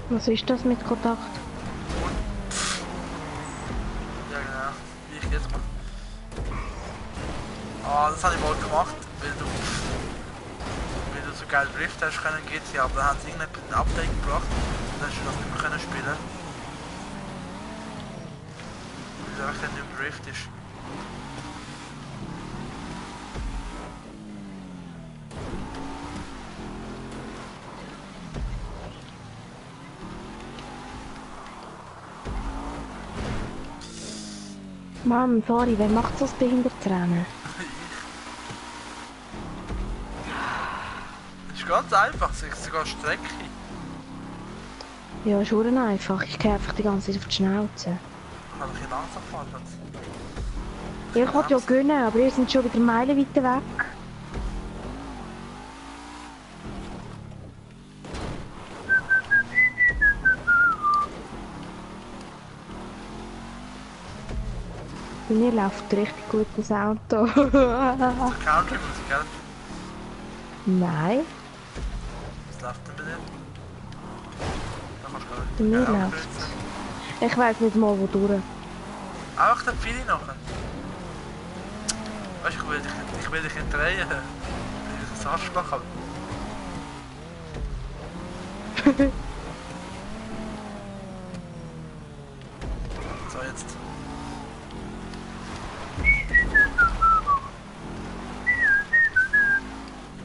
Speaker 1: Was ist das mit Kontakt?
Speaker 2: Ja genau, wie ich jetzt mache. Ah, das habe ich wohl gemacht, weil du so geil Drift hast können GTA, aber dann haben sie irgendein Update gebracht und dann hast du das nicht mehr können spielen. Weil es einfach nicht mehr Drift ist.
Speaker 1: Mann, sorry, wer macht so das Behindertrennen?
Speaker 2: Das ist ganz einfach, es ist sogar Strecke.
Speaker 1: Ja, ist schon einfach. Ich gehe einfach die ganze Zeit auf die Schnauze.
Speaker 2: Ich kann doch hier langsam fahren.
Speaker 1: Ja, ich wollte ja gönnen, aber ihr seid schon wieder Meilen weiter weg. Bei mir läuft richtig gut das Auto.
Speaker 2: Country-Musik, gell?
Speaker 1: Nein,
Speaker 2: Was läuft denn bei dir? Da kannst du gar
Speaker 1: bei mir
Speaker 2: nicht
Speaker 1: läuft ich weiss nicht mal wo durch.
Speaker 2: Auch der viele nachher. Weißt du, ich will dich nicht drehen. Weil ich ein Arschloch habe. So, jetzt.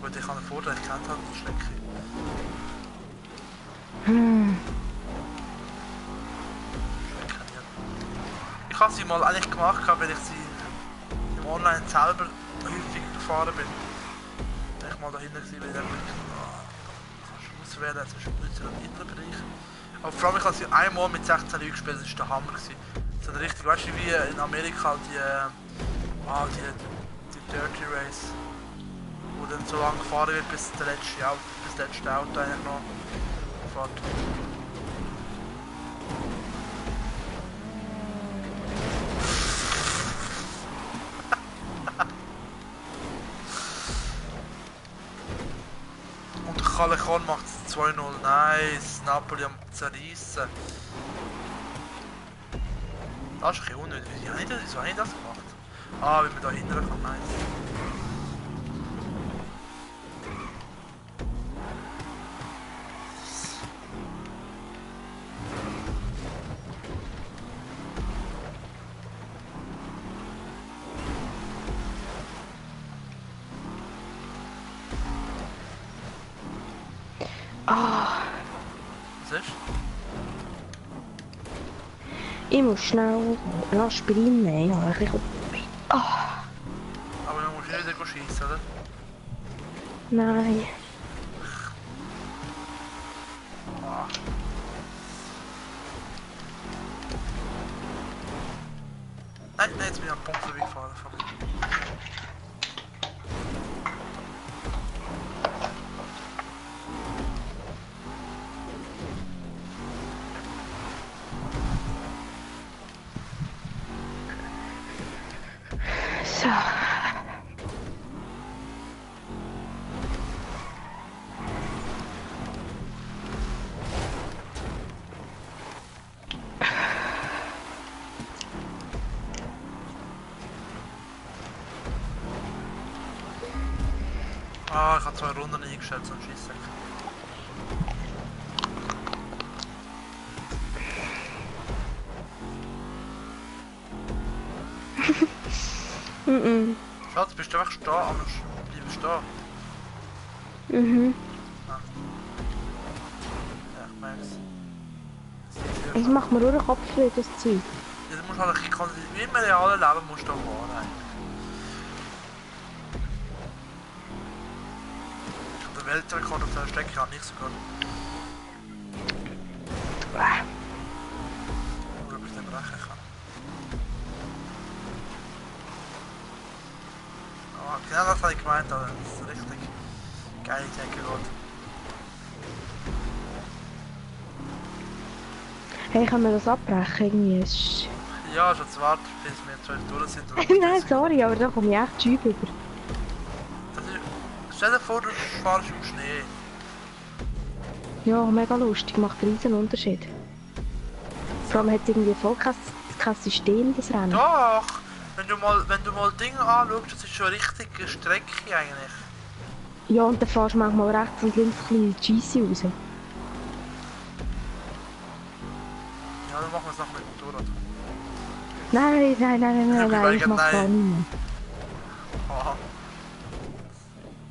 Speaker 2: Gut, ich kann einen Vorteil, ich kenne halt die Strecke. Ich habe sie mal eigentlich gemacht, weil ich sie im Online selber häufig gefahren bin. Wenn ich mal dahinter war, weil ich auswählen zwischen Nutzer und Innenbereich. Aber vor allem, ich habe sie einmal mit 16 Leuten gespielt, das war der Hammer. So eine richtig, weißt du, wie in Amerika die Dirty Race, wo dann so lange gefahren wird, bis das letzte Auto eigentlich noch fährt. Callejon macht es 2-0, nice, Napoli am zerreißen. Das ist ein bisschen unnötig, wieso habe ich das gemacht? Ah, wenn man da hinten kann, nice. Was ist?
Speaker 1: Ich muss schnell ein Aspirin nehmen. Ja, ein bisschen...
Speaker 2: Aber dann musst du nicht wieder schiessen, oder?
Speaker 1: Nein.
Speaker 2: Ah. Nein, jetzt bin ich am Punkt vorbeigefahren.
Speaker 1: So.
Speaker 2: Ah, ich habe 2 Runden eingestellt, so ein Scheisssack. Schatz, bist du einfach stehen, anders bleib stehen.
Speaker 1: Mhm.
Speaker 2: Ah. Ja, ich merk's.
Speaker 1: Ich mach mir nur den Kopf für das Zeug.
Speaker 2: Ja, du musst halt ein bisschen, wie im realen Leben musst du da fahren eigentlich. Ich habe den Weltrekord auf dieser Strecke habe ich sogar. Nur ob ich den brechen kann. Ah, genau das habe ich gemeint, aber das ist richtig geile Decke geht.
Speaker 1: Hey, können wir das abbrechen? Irgendwie
Speaker 2: Ja, schon zu warten, bis wir 12 durch sind.
Speaker 1: Nein, sorry, aber da komme ich echt schüb über.
Speaker 2: Das ist... Stell dir vor, du fahrst im Schnee.
Speaker 1: Ja, mega lustig, macht einen riesen Unterschied. Vor allem hat es irgendwie voll kein System, das Rennen.
Speaker 2: Doch! Wenn du mal Dinge anschaust, das ist schon eine richtige Strecke eigentlich.
Speaker 1: Ja, und dann fährst du manchmal rechts und links ein bisschen die Scheisse raus.
Speaker 2: Ja, dann machen wir es nachher mit dem Motorrad.
Speaker 1: Nein, ich mach
Speaker 2: nein.
Speaker 1: gar nicht mehr.
Speaker 2: Aha.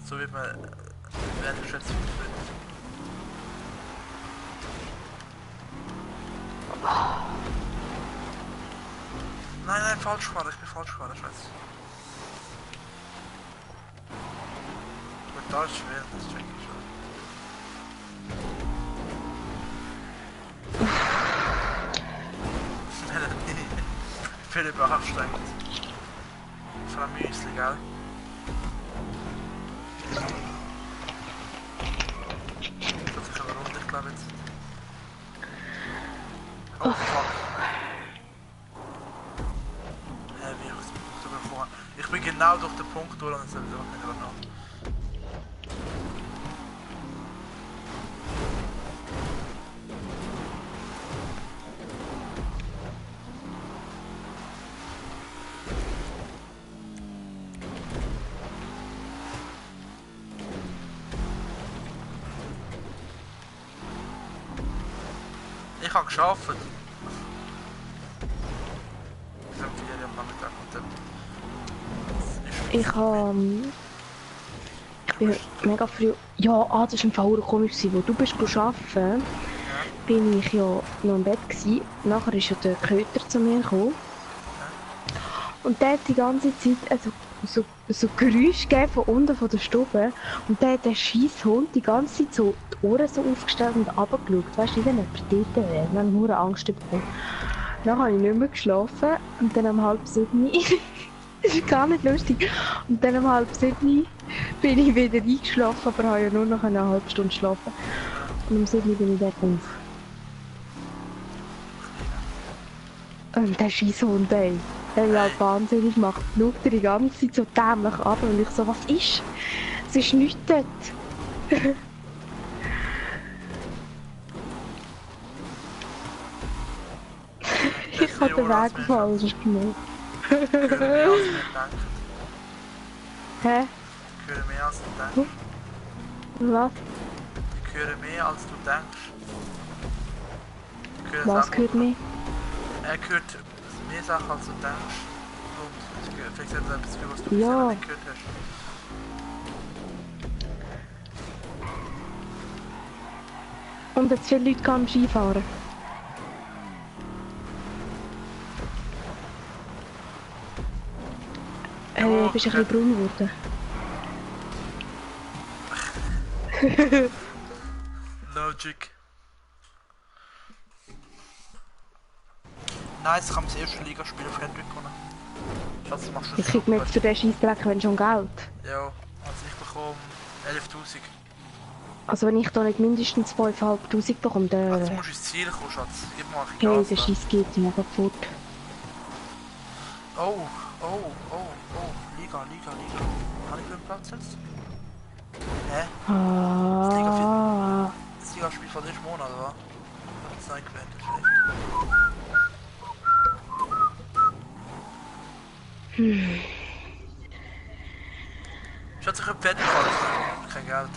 Speaker 2: So wird man... werden geschätzt vertreten. Nein, falsch fahren, ich bin falsch gefahren, ich weiß. Gut, da ist schwer, das check ich schon. Ich bin überanstrengend. Vor allem Müsli, gell? Das hat sich aber rund, ich glaube jetzt. Oh fuck. Wie ich es bekommen. Ich bin genau durch den Punkt durch und es soll doch nicht noch. Ich habe geschafft.
Speaker 1: Ich bin mega früh... Ja, das war im Fall komisch, wo du bist arbeiten, bin ich ja noch im Bett gewesen. Nachher ist ja der Köter zu mir gekommen. Und der hat die ganze Zeit so Geräusche gegeben von unten von der Stube. Und der hat den scheiß Hund die ganze Zeit so die Ohren so aufgestellt und runtergeschaut. Weißt du, wie wenn jemand dort wäre. Wir haben nur Angst bekommen. Dann habe ich nicht mehr geschlafen und dann um 6:30 das ist gar nicht lustig. Und dann um 6:30 bin ich wieder eingeschlafen, aber habe ja nur noch eine halbe Stunde schlafen. Und um 7 bin ich dann auf. Und der Scheisshund, ey, der mich halt wahnsinnig macht. Schaut er die ganze Zeit so dämlich ab und ich so, was ist? Es ist nichts dort. Ich habe den Weg falsch gemacht.
Speaker 2: Ich höre mehr als wir denken.
Speaker 1: Hä?
Speaker 2: Ich höre mehr als du denkst.
Speaker 1: Was?
Speaker 2: Ich höre mehr als du denkst. Ich höre
Speaker 1: Was
Speaker 2: Sachen,
Speaker 1: gehört mir?
Speaker 2: Er hört mehr Sachen als du denkst. Und vielleicht hat er etwas gehört, was du
Speaker 1: Ja.
Speaker 2: bisher nicht gehört hast.
Speaker 1: Und jetzt viele Leute gehen Skifahren.
Speaker 2: Ja,
Speaker 1: Bist du ein bisschen braun geworden?
Speaker 2: Logic. Nice, ich habe das erste Ligaspiel auf Hendrik gewonnen. Schatz, du machst das
Speaker 1: Ich krieg mir jetzt für den Scheissdreck wenn schon Geld.
Speaker 2: Ja, also ich bekomme 11.000.
Speaker 1: Also wenn ich da nicht mindestens 5'500 bekomme, dann...
Speaker 2: Also du musst ins Ziel kommen, Schatz. Gib mal ein
Speaker 1: Hey,
Speaker 2: Gas
Speaker 1: der
Speaker 2: da.
Speaker 1: Scheiss geht mega fort.
Speaker 2: Oh, Liga. Habe ich einen Platz jetzt? Hä?
Speaker 1: Ah.
Speaker 2: Das Ligaspiel von diesem Monat, oder? Das ist eingeblendet vielleicht. Schatz, ich hab Pferde gefahren, ich hab kein Geld.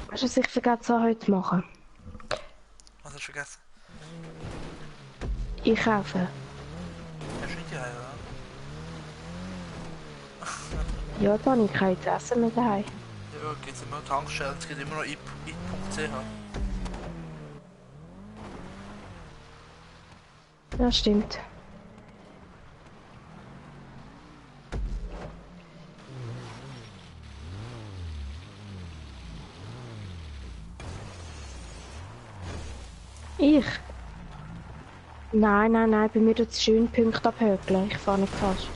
Speaker 1: Weißt du, was ich vergessen habe heute zu machen?
Speaker 2: Was hast du vergessen?
Speaker 1: Einkaufen.
Speaker 2: Hast du nicht daheim, oder?
Speaker 1: Ja, da habe ich kein Essen mehr daheim.
Speaker 2: Ja, geht's immer noch Tankstellen, es geht immer noch ip.ch.
Speaker 1: Ja, stimmt. Ich? Nein, bei mir tut es schön Punkte abhökeln. Ich fahre nicht fast.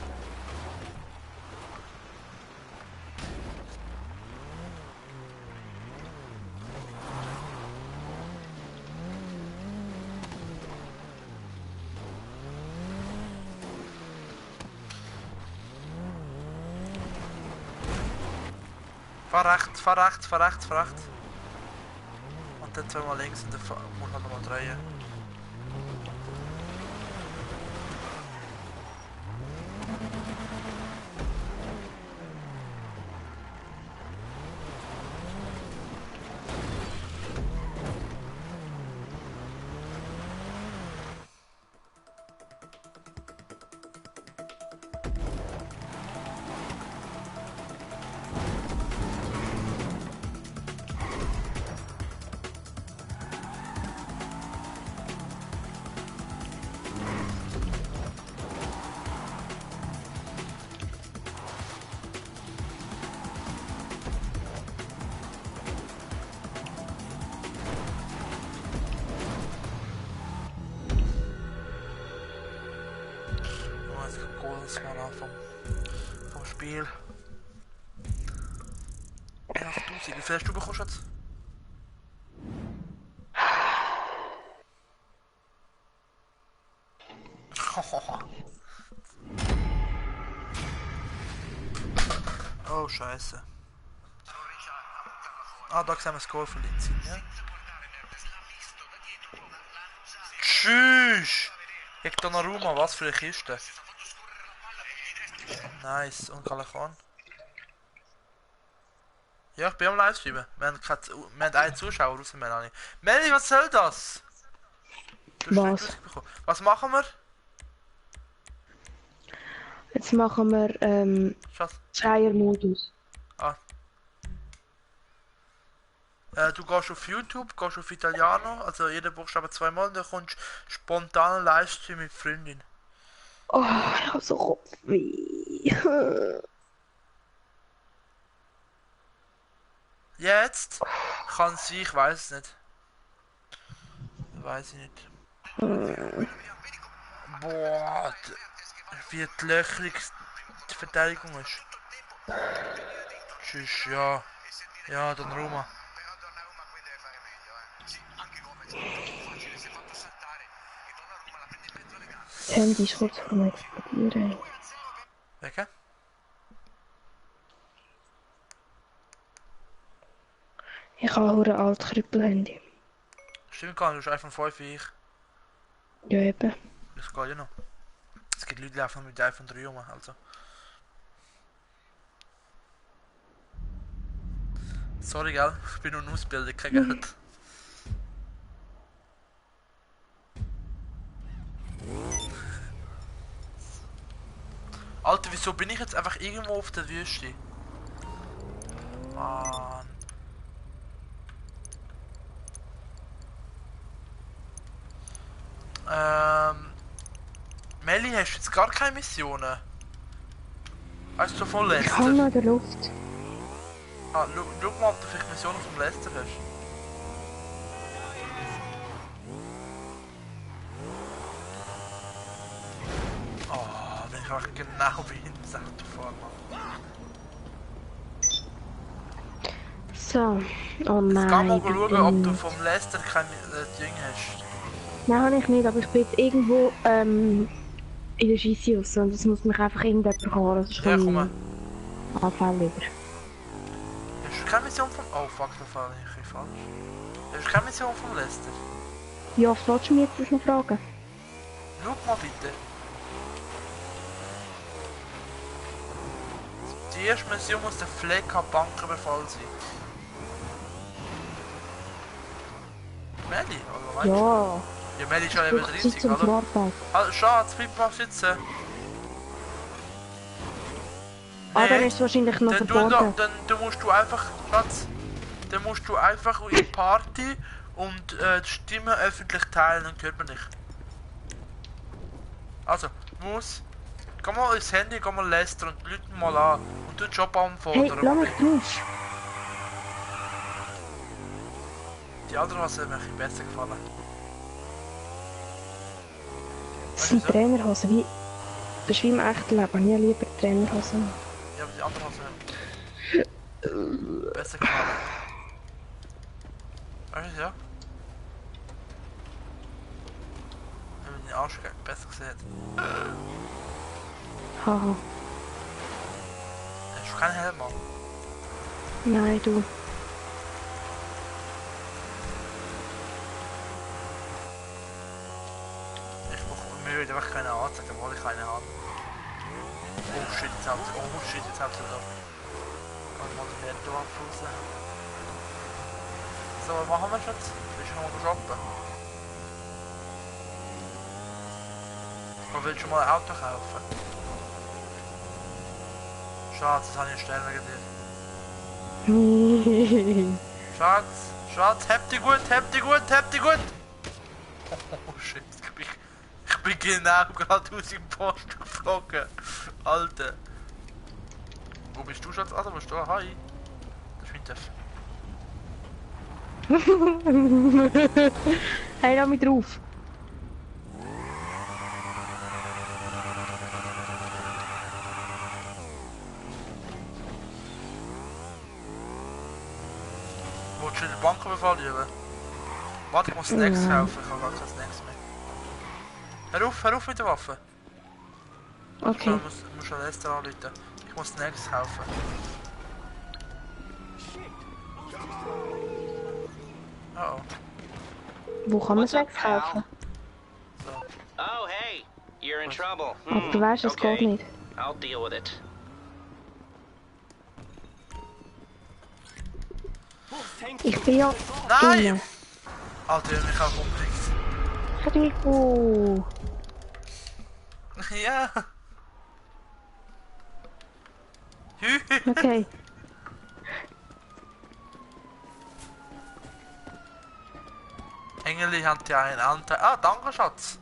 Speaker 2: Fahr rechts, fahr rechts, fahr rechts, fahr rechts. Und dann zweimal links und dann muss man nochmal drehen. Vom Spiel. 11.000. Wie viel hast du bekommen, Schatz? Oh, Scheiße. Ah, da sehen wir das Goal von Lindsay, ja? Tschüss! Ich Donnarumma, was für eine Kiste. Nice, und Kalachan. Ja, ich bin am Livestreamen. Wir haben einen Zuschauer raus, Melanie. Melanie, was soll das?
Speaker 1: Was?
Speaker 2: Was machen wir?
Speaker 1: Jetzt machen wir
Speaker 2: Schatz.
Speaker 1: Dreier-Modus.
Speaker 2: Ah. Du gehst auf YouTube, gehst auf Italiano, also jeder Buchstabe zweimal, und dann kommst spontan Livestream mit Freundin.
Speaker 1: Oh, ich hab so Kopfweh.
Speaker 2: Jetzt kann sie, ich weiß es nicht. Weiß ich nicht. Boah, wie die löchrig die Verteidigung ist. Tschüss, ja. Ja, dann Roma.
Speaker 1: Das Handy ist kurz vor dem Explodieren.
Speaker 2: Wegen?
Speaker 1: Ich habe ein altes Krüppel-Handy.
Speaker 2: Stimmt gar nicht, du hast iPhone 5 wie ich.
Speaker 1: Ja, eben.
Speaker 2: Das geht ja noch. Es gibt Leute, die laufen mit iPhone 3 rum, also. Sorry, gell? Ich bin nur ein Ausbilder, kein Geld. Alter, wieso bin ich jetzt einfach irgendwo auf der Wüste? Mann. Melli, hast du jetzt gar keine Missionen? Weißt du von
Speaker 1: Ich
Speaker 2: Lester?
Speaker 1: habe noch in der Luft.
Speaker 2: Ah, schau mal, ob du vielleicht Missionen vom Lester hast. Oh, wenn ich einfach genau wie hinten Sektor fahre, Mann.
Speaker 1: So. Oh nein.
Speaker 2: Geh mal schauen, ob du vom Lester kein Ding hast.
Speaker 1: Nein, habe ich nicht, aber ich bin jetzt irgendwo in der Scheisse raus und es muss mich einfach irgendjemand holen, sonst
Speaker 2: Ja,
Speaker 1: komme
Speaker 2: komm.
Speaker 1: ich Anfall über.
Speaker 2: Hast du keine Mission vom... Oh fuck, da fahre ich ein falsch. Hast du keine Mission vom Lester?
Speaker 1: Wie oft willst du mich jetzt das noch fragen?
Speaker 2: Schau mal bitte. Die erste Mission muss der Fleck-Bankenbefall sein. Melli, oder was meinst du?
Speaker 1: Ja.
Speaker 2: Ja, Melli ist ja
Speaker 1: Ich
Speaker 2: Level
Speaker 1: brauche Zeit
Speaker 2: 30,
Speaker 1: zum
Speaker 2: oder?
Speaker 1: Smartphone.
Speaker 2: Also, Schatz, bleib mal sitzen.
Speaker 1: Ah, dann
Speaker 2: Nee,
Speaker 1: ist es wahrscheinlich noch
Speaker 2: dann,
Speaker 1: verborgen.
Speaker 2: dann musst du einfach, Schatz, dann musst du einfach in die Party und die Stimme öffentlich teilen, dann hört man dich. Also, geh mal ins Handy, geh mal Lester und Leute mal an und du den Job
Speaker 1: Hey,
Speaker 2: anfordern.
Speaker 1: lass mich drauf.
Speaker 2: Die andere Hose hat mir ein bisschen besser gefallen.
Speaker 1: Das sind Trainerhosen, wie... Das ist wie im echten Leben, ich lieber Trainerhosen.
Speaker 2: Ja, aber die andere Hose hat mir besser gefallen. Weißt du, ja? Wenn man den Arsch besser gesehen.
Speaker 1: Haha.
Speaker 2: Hast du keinen Helm an?
Speaker 1: Nein, du.
Speaker 2: Ich brauche mir wieder keine Anzeige, obwohl ich keine habe. Oh shit, jetzt habt ihr. Oh shit, jetzt habt ihr da. Kann ich mal den Herd abfußen. So, was machen wir jetzt? Willst du noch mal shoppen? Oder willst du mal ein Auto kaufen? Schatz, das habe ich Stern wegen dir. Schatz, Schatz, habt ihr gut, habt ihr gut, habt ihr gut! Oh shit, ich bin genau gerade aus dem Post geflogen. Alter. Wo bist du, Schatz? Ah, da bist du. Hi. Das ist mein Teff.
Speaker 1: Hey, lass mich drauf.
Speaker 2: Wolltest du in die Bank befallen? Warte, ich muss Snacks kaufen. Ich habe gar keine Snacks mehr. Hör auf mit der Waffe.
Speaker 1: Okay.
Speaker 2: Ich muss schon Lester anrufen. Ich muss Snacks kaufen. Oh.
Speaker 1: Wo kann man
Speaker 3: What's up,
Speaker 1: Snacks kaufen?
Speaker 3: Oh, hey, you're in trouble.
Speaker 1: Aber du weißt, es geht nicht.
Speaker 3: I'll deal with it.
Speaker 1: Ich bin ja
Speaker 2: Nein!
Speaker 1: drinnen.
Speaker 2: Alter, ich mich auch umbringt.
Speaker 1: Rico.
Speaker 2: Ja.
Speaker 1: Okay.
Speaker 2: Engeli hat ja einen Anteil. Ah, danke, Schatz.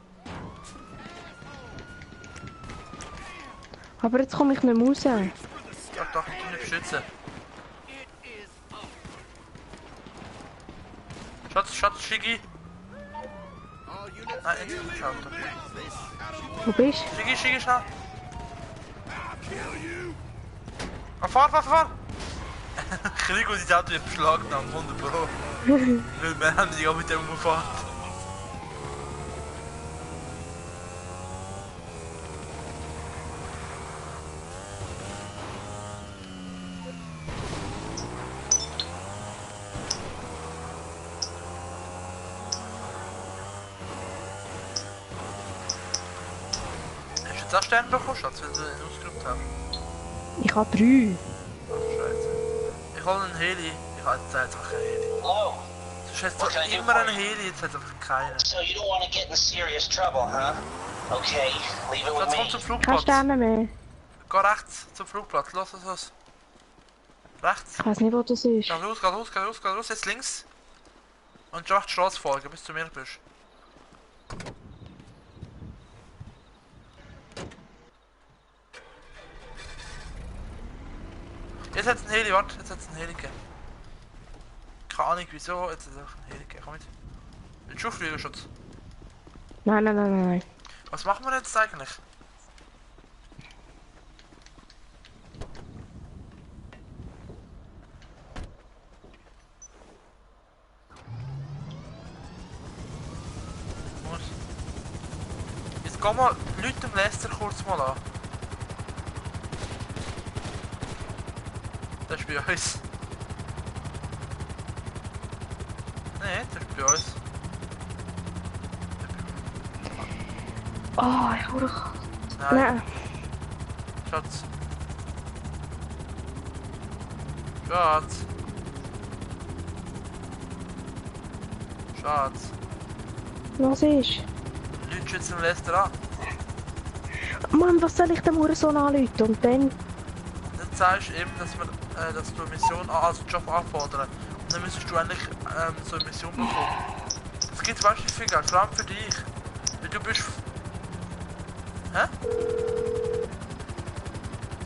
Speaker 1: Aber jetzt komme ich nicht mehr raus.
Speaker 2: Doch, ich kann nicht beschützen. Schatz, Shiggy. Nein, nicht im Auto.
Speaker 1: Wo bist
Speaker 2: Shiggy, schnell. Ah, fahr! Krieg und das Auto wird beschlagnahmt, 100 Pro. Weil wir haben die auch mit dem umgefahren. Hast du jetzt auch Sterne bekommen, Schatz, wenn du ihn ausgerückt hast?
Speaker 1: Ich habe 3.
Speaker 2: Ach, Scheiße. Ich hole einen Heli. Ich habe jetzt einfach keinen Heli.
Speaker 3: Hello.
Speaker 2: Sonst hast du immer einen Heli, jetzt hat es einfach keinen.
Speaker 3: So you don't want to get in serious trouble, huh? Okay, leave it with
Speaker 2: Schatz, komm
Speaker 3: me.
Speaker 2: zum
Speaker 1: Keine
Speaker 2: Flugplatz.
Speaker 1: Sterne mehr.
Speaker 2: Geh rechts zum Flugplatz, los. Rechts.
Speaker 1: Ich weiß nicht, wo das ist.
Speaker 2: Geh los, jetzt links. Und schon die Straße folgen, bis du mir bist. Jetzt hat es einen Heli, warte, jetzt hat es einen Heli gegeben. Keine Ahnung wieso, jetzt hat es einfach einen Heli gegeben, komm mit. Willst du fliegen, Schatz?
Speaker 1: Nein.
Speaker 2: Was machen wir jetzt eigentlich? Jetzt geh mal Leute dem Lester kurz mal an. Das ist bei uns. Nein, das ist bei uns.
Speaker 1: Oh, ich hole.
Speaker 2: Nein,
Speaker 1: Nein.
Speaker 2: Schatz.
Speaker 1: Was ist?
Speaker 2: Leute jetzt im Lester an.
Speaker 1: Mann, was soll ich dem Hurensohn anrufen? Und dann?
Speaker 2: Dann sagst du eben, dass du eine Mission, also einen Job anfordern. Und dann müsstest du eigentlich so eine Mission bekommen. Es gibt weißt du viel Geld, vor allem für dich. Weil du bist. Hä?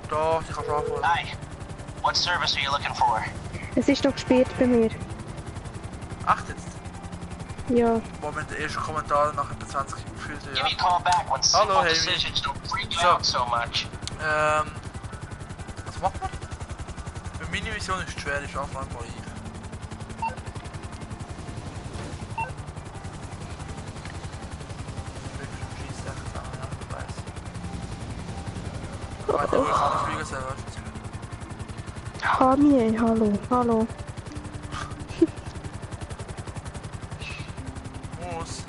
Speaker 2: Doch, ich kann schon anfordern.
Speaker 3: Hi. What service are you looking for?
Speaker 1: Es ist doch gesperrt bei mir.
Speaker 2: Acht jetzt.
Speaker 1: Ja.
Speaker 2: Moment, der erste Kommentar nach etwa 20 gefühlt.
Speaker 3: Give
Speaker 2: Ja.
Speaker 3: me a call back when
Speaker 2: Hello,
Speaker 3: simple
Speaker 2: Amy.
Speaker 3: decisions don't freak you
Speaker 2: So.
Speaker 3: out so much.
Speaker 2: Was macht man? Für meine Mission ist es schwer, ich anfange mal hier. Warte, wo ich kann fliegen soll, weißt du?
Speaker 1: Hamie, hallo, hallo.
Speaker 2: Muss.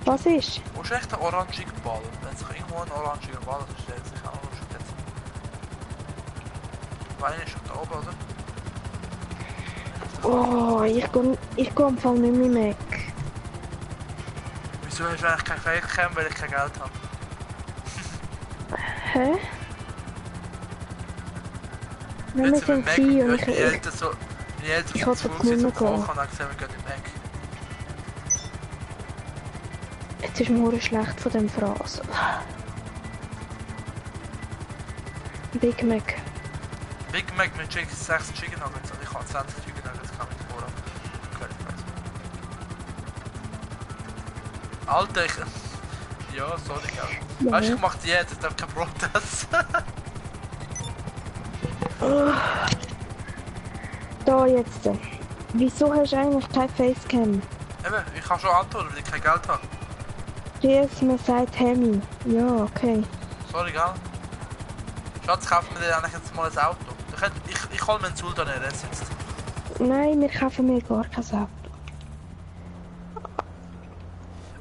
Speaker 1: Was ist?
Speaker 2: Wo ist echt der orangige Ball? Wenn sich irgendwo ein orangiger Ball ist, stellt sich auch noch schon jetzt. Wein ist schon da oben, oder?
Speaker 1: Oh, ich geh am Fall nicht mehr weg.
Speaker 2: Wieso hast du eigentlich kein Facecam, weil ich kein Geld habe?
Speaker 1: Hä? Wenn wir sind hier und
Speaker 2: meine Eltern so... Meine Eltern
Speaker 1: ich
Speaker 2: sind
Speaker 1: hoffe,
Speaker 2: zu
Speaker 1: es
Speaker 2: früh
Speaker 1: nicht
Speaker 2: zum
Speaker 1: mehr
Speaker 2: Kochen
Speaker 1: gehen.
Speaker 2: und haben gesagt, wir gehen in Mac.
Speaker 1: Jetzt ist mir schlecht von dem Fraß. Big Mac.
Speaker 2: Big Mac mit 6 Chicken Nuggets und ich habe 20 Chicken Nuggets, kann ich vorher. Alter, ich... Ja, sorry, gell.
Speaker 1: Ja.
Speaker 2: Weißt du, ich mach Diät, ich darf kein Brot essen.
Speaker 1: Da jetzt. Wieso hast du eigentlich kein Facecam?
Speaker 2: Eben, ich kann schon antworten, weil ich kein Geld habe.
Speaker 1: Ries, mir sagt Hemi. Ja, okay.
Speaker 2: Sorry, gell. Schatz, kauft mir eigentlich jetzt mal ein Auto. Ich hol mir einen Sultan RS jetzt.
Speaker 1: Nein, wir kaufen mir gar kein Auto.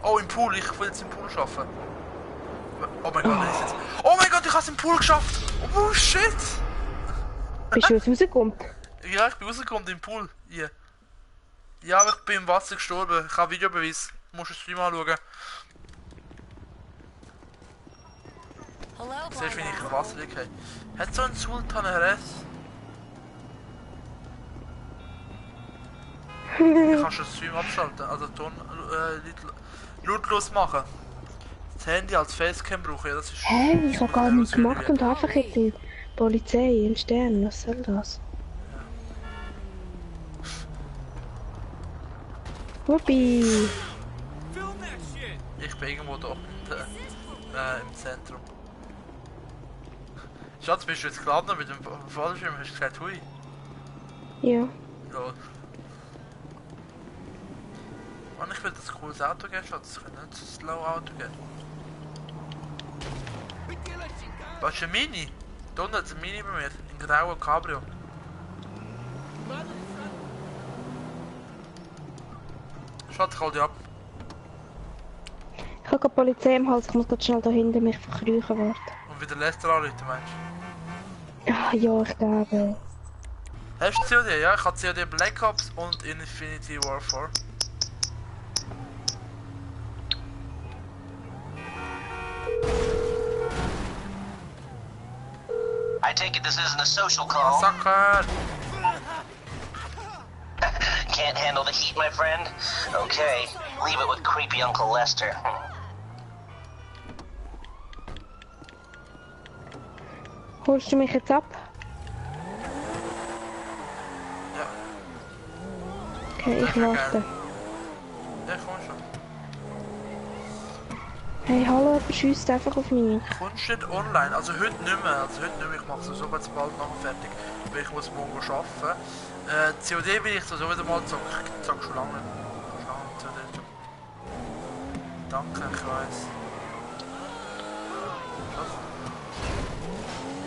Speaker 2: Oh, im Pool, ich will jetzt im Pool arbeiten. Oh mein Gott, nein, ist jetzt... Oh mein Gott, ich hab's im Pool geschafft! Oh shit!
Speaker 1: Bist du jetzt rausgekommen?
Speaker 2: Ja, ich bin rausgekommen im Pool. Hier. Ja, aber ich bin im Wasser gestorben. Ich habe Videobeweis. Du musst den Stream anschauen. Siehst du, wie ich im Wasser liege? Hat so ein Sultan RS? Ich kann schon den Stream abschalten, also Ton lautlos machen. Das Handy als Facecam brauche ich, das ist...
Speaker 1: Hä? Ich hab gar nichts gemacht und einfach jetzt die Polizei in Stern. Was soll das? Wuppi!
Speaker 2: Ich bin irgendwo da im Zentrum. Schatz, bist du jetzt geladen mit dem Fallschirm? Hast du gesagt, hui?
Speaker 1: Ja.
Speaker 2: Lol. Mann, ich will das cooles Auto geben, Schatz. Ich will nicht ein slow Auto geben. Was ist ein Mini? Da unten hat ein Mini bei mir. Ein grauer Cabrio. Schatz, ich hol dich ab.
Speaker 1: Ich habe die Polizei im Hals, ich muss gerade schnell da hinten mich verkrüchen warten.
Speaker 2: Und wieder Lester anrufen, meinst du?
Speaker 1: Ah, ja, ich glaube.
Speaker 2: Hast du COD? Ja, ich habe COD Black Ops und Infinity Warfare.
Speaker 3: I take it this isn't a social call.
Speaker 2: Sacker!
Speaker 3: Can't handle the heat, my friend? Okay, leave it with creepy Uncle Lester.
Speaker 1: Holst du mich jetzt ab?
Speaker 2: Ja.
Speaker 1: Okay, ich warte.
Speaker 2: Ja, komm schon.
Speaker 1: Hey, hallo, jemand schiesst einfach auf mich.
Speaker 2: Kommst du nicht online? Also heute nicht mehr. Ich mache es so jetzt bald nachher fertig. Weil ich muss morgen arbeiten. COD will ich so wieder mal zocken. Ich zock schon lange. COD. Danke, ich weiss. Was?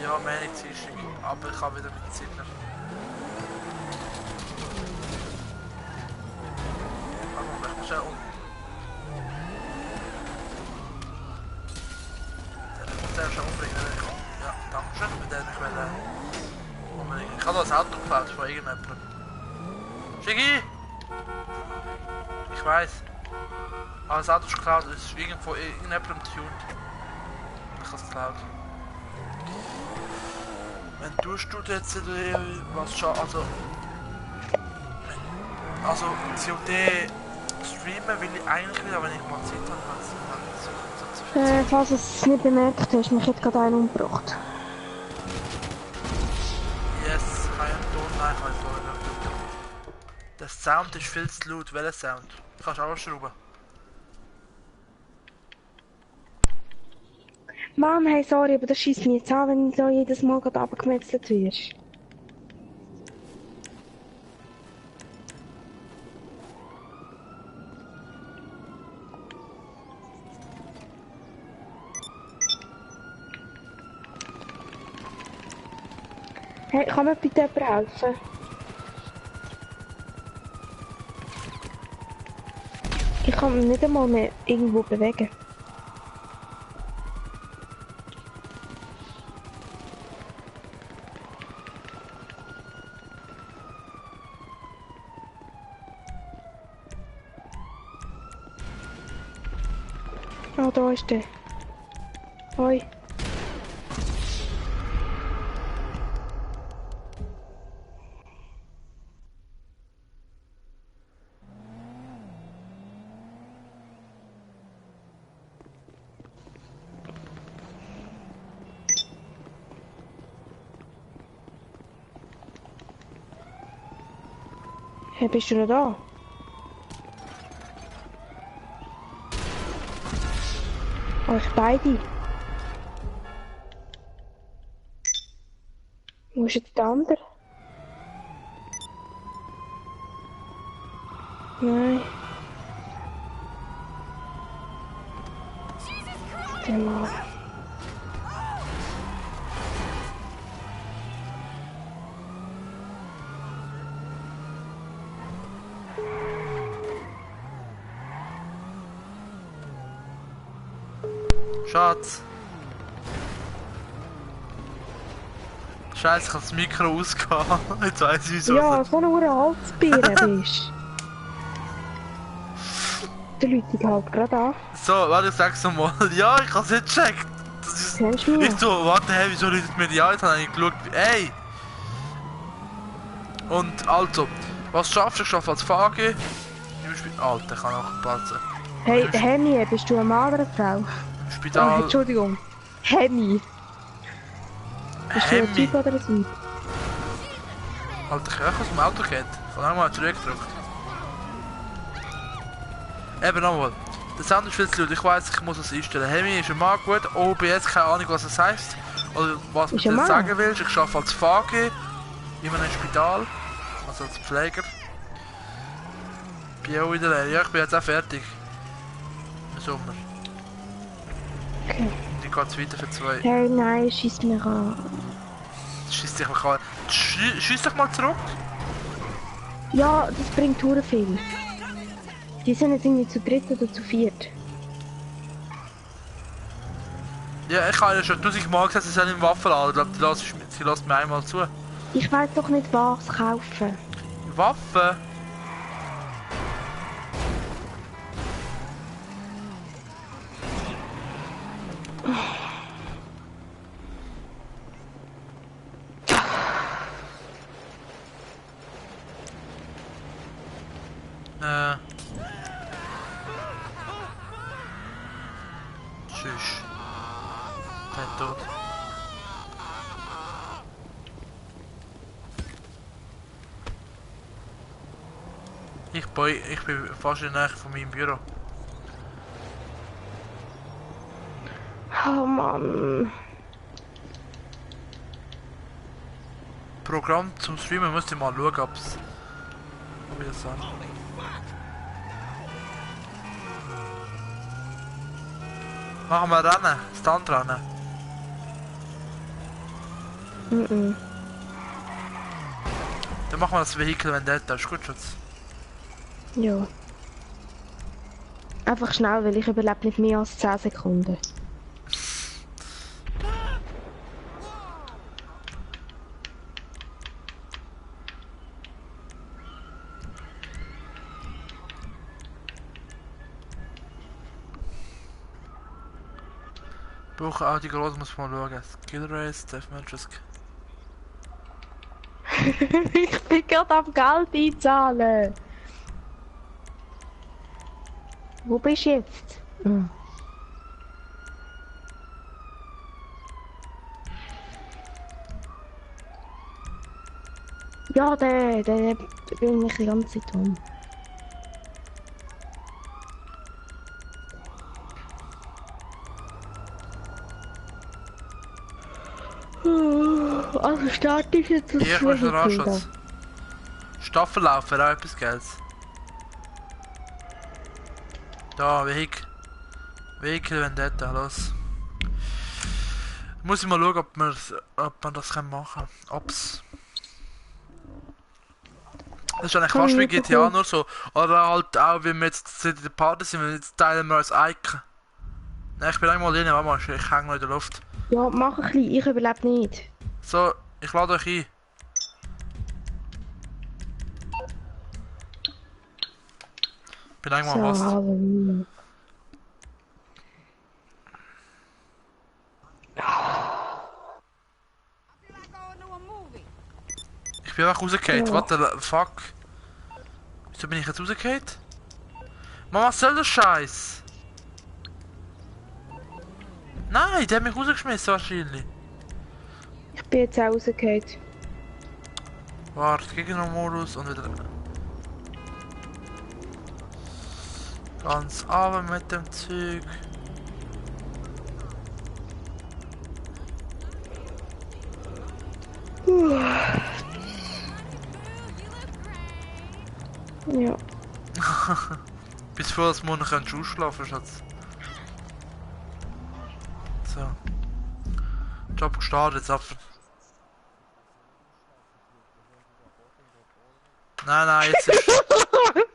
Speaker 2: Ja, mehr nicht Dienstag. Aber ich habe wieder mit Zeit. Warte mal, ich muss ja Der ist schon umbringen, wenn ich komme. Ja, danke schön, mit dem ich will umbringen. Ich habe das Auto geklaut von irgendjemandem. Schicki! Ich weiss. Aber das Auto ist geklaut, es ist irgendwo irgendjemandem tuned. Ich habe es geklaut. Wenn tust du jetzt was schon, also COD streamen will ich eigentlich wieder, wenn ich mal Zeit habe, weil es so viel Zeit.
Speaker 1: Falls du es nicht bemerkt hast, mich hat gerade einen umgebracht.
Speaker 2: Yes, ich habe einen Ton, nein, ich habe einen Ton. Der Sound ist viel zu laut, welcher Sound? Kannst du auch schrauben.
Speaker 1: Mann, hey, sorry, aber das schießt mich jetzt an, wenn du so jedes Mal gerade abgemetzelt wirst. Hey, kann mir bitte jemand helfen? Ich kann mich nicht einmal mehr irgendwo bewegen. Ah, da ist der. Hoi. Hey, bist du noch da? Euch beide. Wo ist jetzt der andere? Nein. Der Mann.
Speaker 2: Schatz. Scheiße, ich habe das Mikro ausgehauen. Jetzt weiss ich wieso.
Speaker 1: Ja, so eine Holzbeere bist. Der läutet halt gerade an.
Speaker 2: So, warte, ich sag's nochmal. Ja, ich hab's nicht gecheckt. Das ist...
Speaker 1: Kennst du mich?
Speaker 2: Ich so, warte, hey, wieso läutet mir die an? Jetzt habe ich geschaut, ey! Und also, was schaffst du? Ich schaffe als Fage. Im Spital. Alter, ich kann auch platzen.
Speaker 1: Hey, Henny, bist du ein Mann oder eine Frau?
Speaker 2: Im
Speaker 1: Oh,
Speaker 2: Spital.
Speaker 1: Entschuldigung. Henny. Bist du ein
Speaker 2: Hemmi.
Speaker 1: Typ oder ein Weib?
Speaker 2: Alter, ich habe aus dem Auto gehört. Ich habe nochmal zurückgedrückt. Eben nochmal. Der Sound ist viel zu laut. Ich weiss, ich muss es einstellen. Hemi ist ein Mann gut. OBS, keine Ahnung, was es heisst. Oder was du
Speaker 1: Ist ein
Speaker 2: mir
Speaker 1: Mann?
Speaker 2: sagen willst. Ich arbeite als Fage. In einem Spital. Also als Pfleger. Bin auch wieder leer. Ja, ich bin jetzt auch fertig. Im Sommer.
Speaker 1: Okay.
Speaker 2: Und ich gehe jetzt weiter für 2.
Speaker 1: Hey, nein, schießt mich an.
Speaker 2: Schieß dich mal an. Schieß dich mal zurück.
Speaker 1: Ja, das bringt hure viel. Die sind jetzt irgendwie zu dritt oder zu viert.
Speaker 2: Ja, ich habe ja schon 1000 Mal gesagt, sie sollen im Waffenladen. Ich glaube, sie lässt mir einmal zu.
Speaker 1: Ich weiß doch nicht, was kaufen.
Speaker 2: Waffen? Tschüss. Der tot. Ich bin fast in der Nähe von meinem Büro.
Speaker 1: Oh Mann.
Speaker 2: Programm zum Streamen müsst ihr mal schauen, ob ich das sage. Machen wir Rennen, Standrennen.
Speaker 1: Mhm.
Speaker 2: Dann machen wir das Vehikel Vendetta, ist gut, Schatz?
Speaker 1: Ja. Einfach schnell, weil ich überlebe nicht mehr als 10 Sekunden.
Speaker 2: Brauche auch die großen, muss man schauen. Skill Race, Deathmatches.
Speaker 1: Ich bin gerade am Geld einzahlen. Wo bist du jetzt? Hm. Ja, der bin ich die ganze Zeit um. Also starte ich jetzt das
Speaker 2: Ich muss schon ran,
Speaker 1: Vehikel da.
Speaker 2: Schatz. Staffellauf wäre auch etwas Geiles. Da, Vehikel Vendetta, los. Muss ich mal schauen, ob man das machen kann. Ob's. Das ist eigentlich fast wie GTA nur so. Oder halt auch, wie wir jetzt in der Party sind, jetzt teilen wir als Icon. Nein, ich bin einmal drin, warte mal, ich hänge noch in der Luft.
Speaker 1: Ja, mach ein bisschen, ich überlebe nicht.
Speaker 2: So, ich lade euch ein. Bin einmal
Speaker 1: So,
Speaker 2: was.
Speaker 1: Halleluja.
Speaker 2: Ich bin einfach rausgefallen,
Speaker 1: Ja.
Speaker 2: what the fuck? Wieso bin ich jetzt rausgefallen? Mann, was soll der Scheiß? Nein, der hat mich rausgeschmissen wahrscheinlich.
Speaker 1: Ich bin jetzt auch rausgefallen.
Speaker 2: Warte, Gegnermodus und wieder... Ganz runter mit dem Zeug.
Speaker 1: Ja.
Speaker 2: Bis vor das Monat kannst du ausschlafen, Schatz. So. Job gestartet, jetzt ab. Nein, jetzt ist...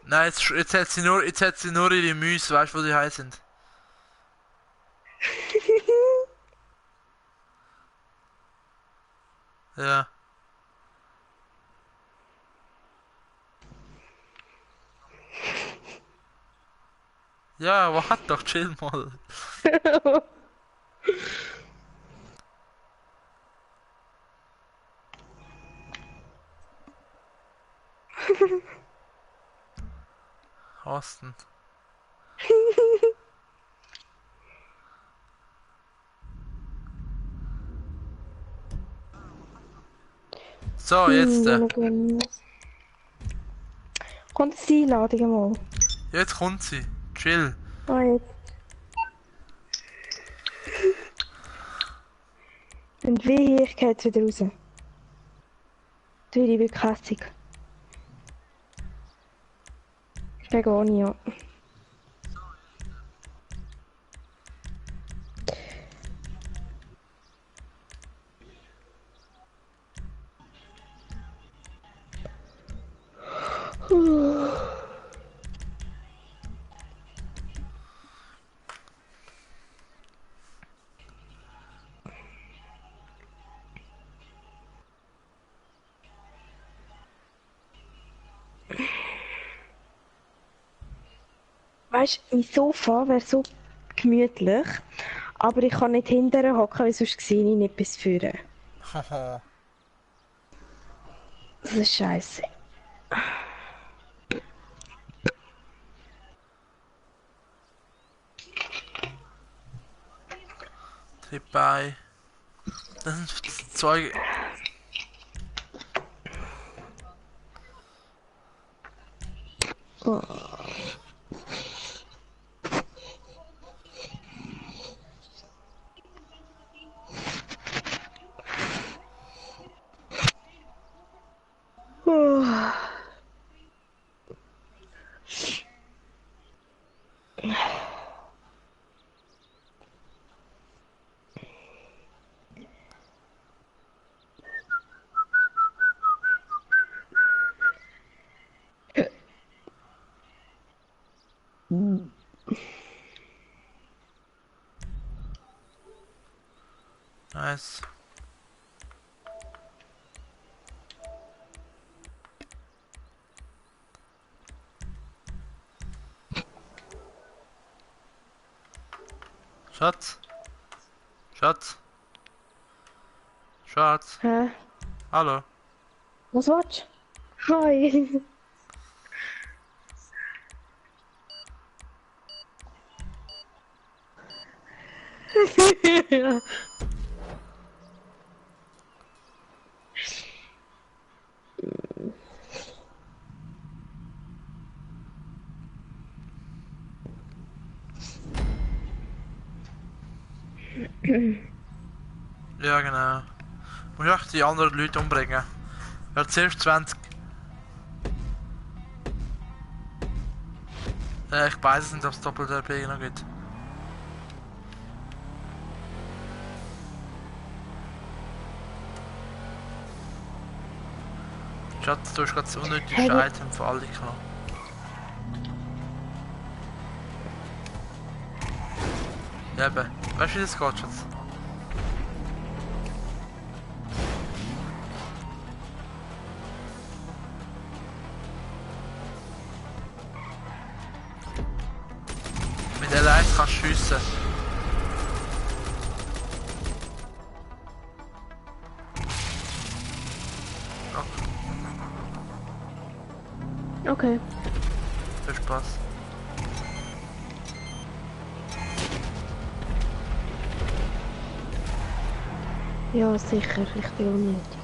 Speaker 2: Nein, jetzt hat sie nur ihre Müsse, weißt du, wo die heiß sind. Ja. Ja, warte doch, chill mal. Osten. So, jetzt.
Speaker 1: Kommt die Einladung mal?
Speaker 2: Jetzt kommt sie. Chill.
Speaker 1: Ah, jetzt. Und wie ich gehe jetzt wieder raus. Du, ich bin hässig. Ich gehe gar nicht, ja. Weißt du, mein Sofa wäre so gemütlich, aber ich kann nicht hinterher hocken, weil sonst sehe ich nicht bis vorne.
Speaker 2: Haha.
Speaker 1: Das ist scheiße.
Speaker 2: Trip bei. Das sind zwei.
Speaker 1: Oh. Oh.
Speaker 2: Nice. Schatz. Schatz. Schatz.
Speaker 1: Hä?
Speaker 2: Hallo.
Speaker 1: Was willst du? Hi. Ja.
Speaker 2: Ja, genau. Muss echt die anderen Leute umbringen. Wer zuerst 20. Ich weiß es nicht, ob es Doppel-RP noch gibt. Schatz, du hast gerade das unnötigste
Speaker 1: Hey,
Speaker 2: Item von allen genommen. Ja, eben. Weißt du, wie das geht, Schatz? Mit L1 kannst du schiessen.
Speaker 1: Okay.
Speaker 2: Viel Spaß.
Speaker 1: Ja, sicher. Ich bin unnötig.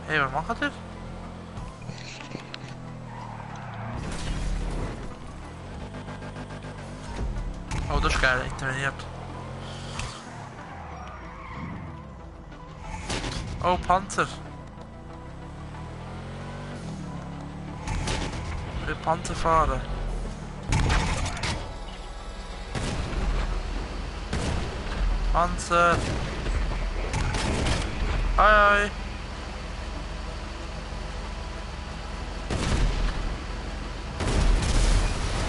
Speaker 2: Hey, was macht ihr? Oh, das ist geil, interveniert. Oh, Panzer. Ich will Panzer fahren. Panzer. Ai, ai.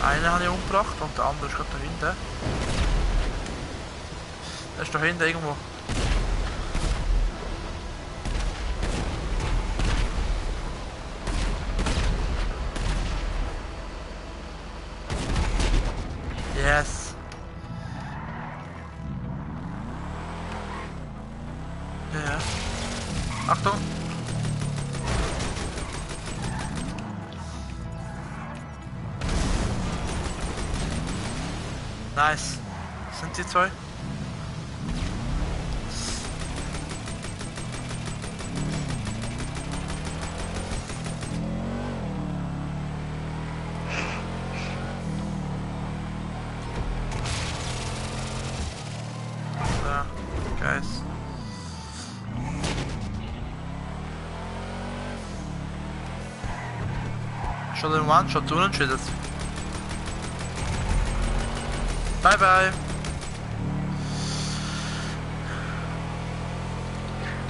Speaker 2: Einen habe ich umgebracht und der andere ist gerade da hinten. Der ist da hinten irgendwo. Yes. Ja. Achtung. Nice. Sind die zwei? Ja, guys. Schon den One-Shot unentschieden. Bye bye.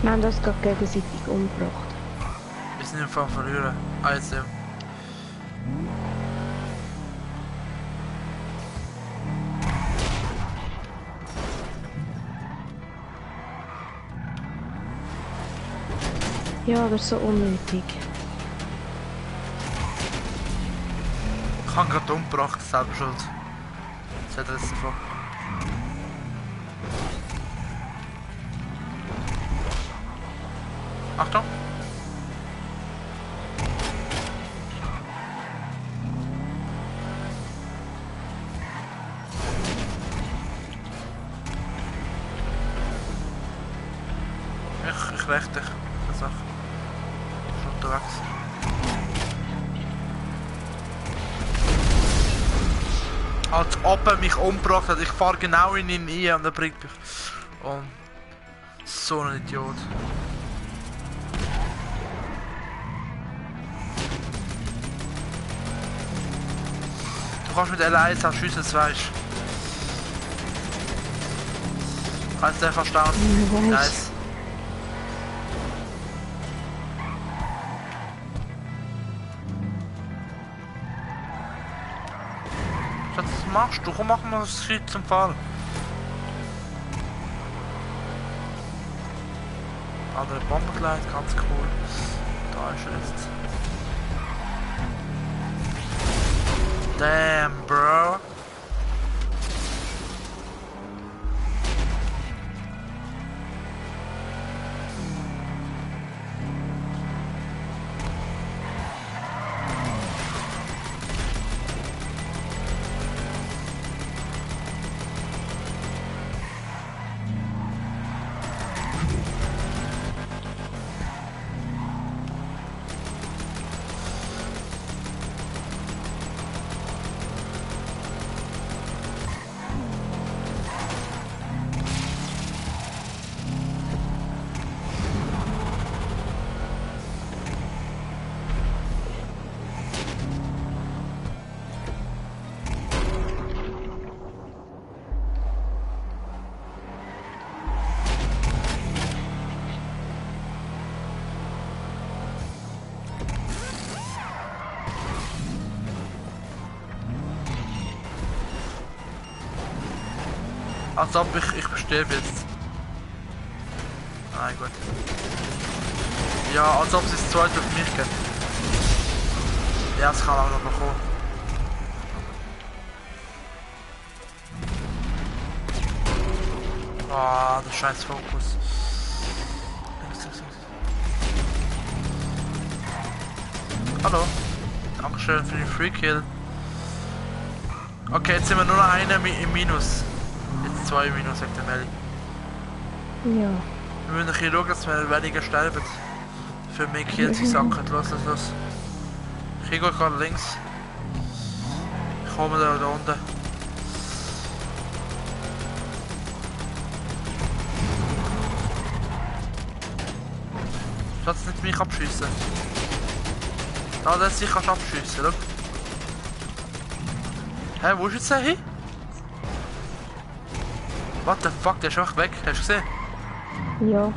Speaker 1: Wir haben das gerade gegenseitig umgebracht.
Speaker 2: Wir sind im Fall verlieren. Also.
Speaker 1: Ja, aber so unnötig.
Speaker 2: Ich habe gerade umgebracht, selber schuld. Das hat er jetzt davon. Achtung! Ich räche dich. Keine Sache. Ich bin unterwegs. Als ob er mich umgebracht hat. Ich fahre genau in ihn ein und er bringt mich um. So ein Idiot. Du kannst mit L1 auch schiessen, das weisst. Kannst du einfach staunen. Nice. Was machst du? Komm, machen wir das Schild zum Fall. Andere Bombenkleid, ganz cool. Da ist er jetzt. Damn, bro. Als ob ich besterbe jetzt. Nein, gut. Ja, als ob es das zweite auf mich geht. Ja, es kann auch noch kommen. Ah, der scheiß Fokus. Hallo. Dankeschön für den Free Kill. Okay, jetzt sind wir nur noch einer im Minus. Jetzt 2 im Minus, sagt der Melli.
Speaker 1: Ja.
Speaker 2: Wir müssen ein bisschen schauen, dass wir weniger sterben. Für mehr Kills die Sachen. Los. Ich gehe gerade links. Ich komme da unten. Lass nicht mich abschiessen. Da lässt sich abschiessen, schau. Hä, wo ist jetzt der hin? What the fuck, der ist einfach weg, hast du gesehen?
Speaker 1: Ja.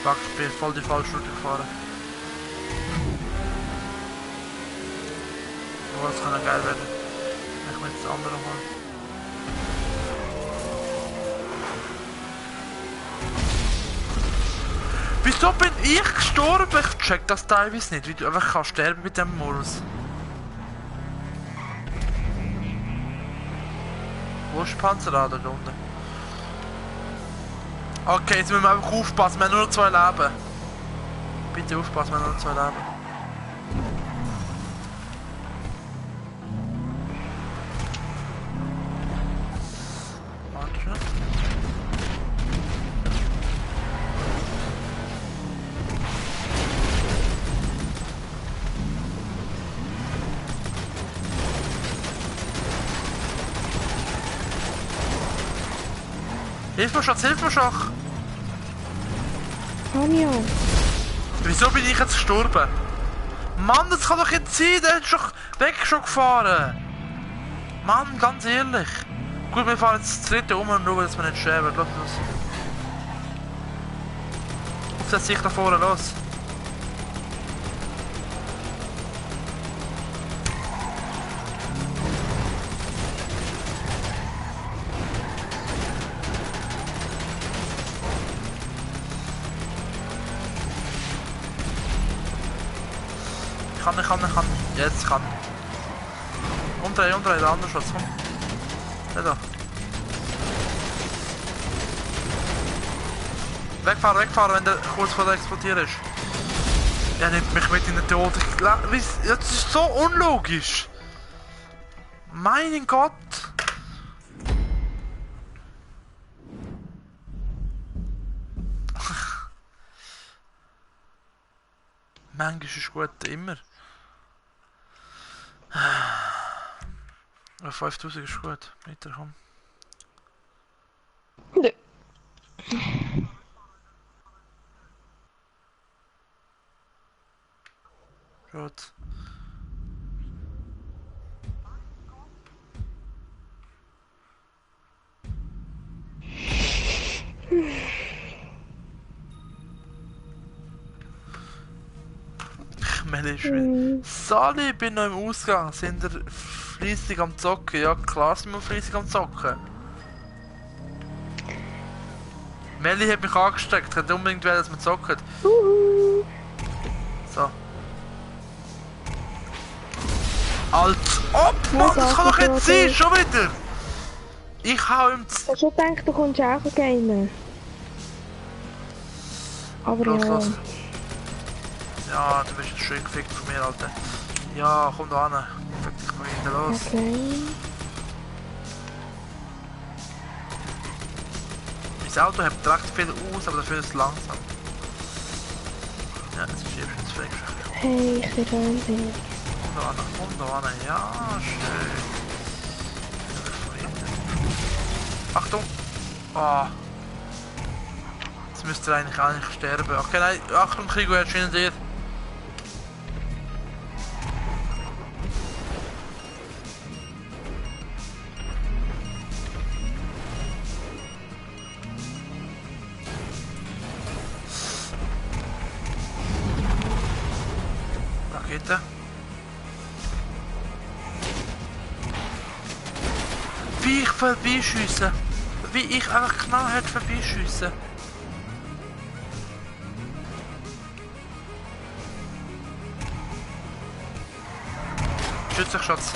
Speaker 2: Fuck, ich bin voll die falsche Route gefahren. Oh, das kann ja geil werden. Ich will jetzt das andere holen. Wieso bin ich gestorben? Ich check das teilweise nicht, wie du einfach kannst sterben mit dem Modus. Wo ist Panzerradar da unten? Okay, jetzt müssen wir einfach aufpassen, wir haben nur noch 2 Leben. Bitte aufpassen, wir haben nur noch 2 Leben. Warte schon. Hilf mir, Schatz, hilf mir, Schach!
Speaker 1: Anja.
Speaker 2: Wieso bin ich jetzt gestorben? Mann, das kann doch jetzt sein, der ist doch weg schon gefahren! Mann, ganz ehrlich! Gut, wir fahren jetzt das dritte um und schauen, dass wir nicht sterben. Lass los! Setz dich da vorne los! Ich kann. Jetzt kann. Umdrehen, der andere Schuss, komm. Da. Wegfahren, wenn der kurz vor der explodiert ist. Er nimmt mich mit in den Tod. Das ist so unlogisch. Mein Gott. Manchmal ist es gut, immer. 5000 ist gut. Weiter, komm.
Speaker 1: Nö.
Speaker 2: Gut. Sali, ich bin noch im Ausgang. Sind ihr fleissig am Zocken? Ja, klar sind wir fleissig am Zocken. Melli hat mich angesteckt, hat unbedingt wollen, dass wir zocken. So. Als ob, Mann, das kann doch jetzt sein, schon wieder! Ich hau ihm
Speaker 1: Ich hab schon gedacht, du kommst auch gamen. Aber
Speaker 2: los. Ja, du bist jetzt schön gefickt von mir, Alter. Ja, komm da hin. Fick dich von hinten los.
Speaker 1: Okay.
Speaker 2: Mein Auto hat recht viel aus, aber dafür ist es langsam. Ja, jetzt schiebst du ins Fleck.
Speaker 1: Hey, ich bin wahnsinnig.
Speaker 2: Komm da hin. Ja, schön. Von hinten. Achtung! Oh. Jetzt müsst ihr eigentlich sterben. Okay, nein, Achtung, Krigo, er hinter dir. Rakete. Wie ich vorbeischiessen. Wie ich einfach knallhart vorbeischiessen. Schütz dich, Schatz.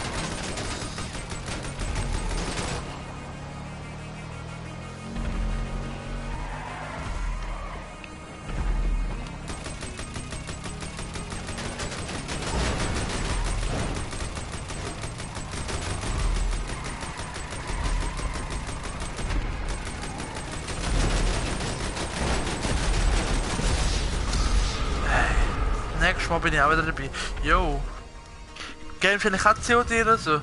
Speaker 2: Nächstes Mal bin ich auch wieder dabei. Yo. Game finde ich auch COD oder so?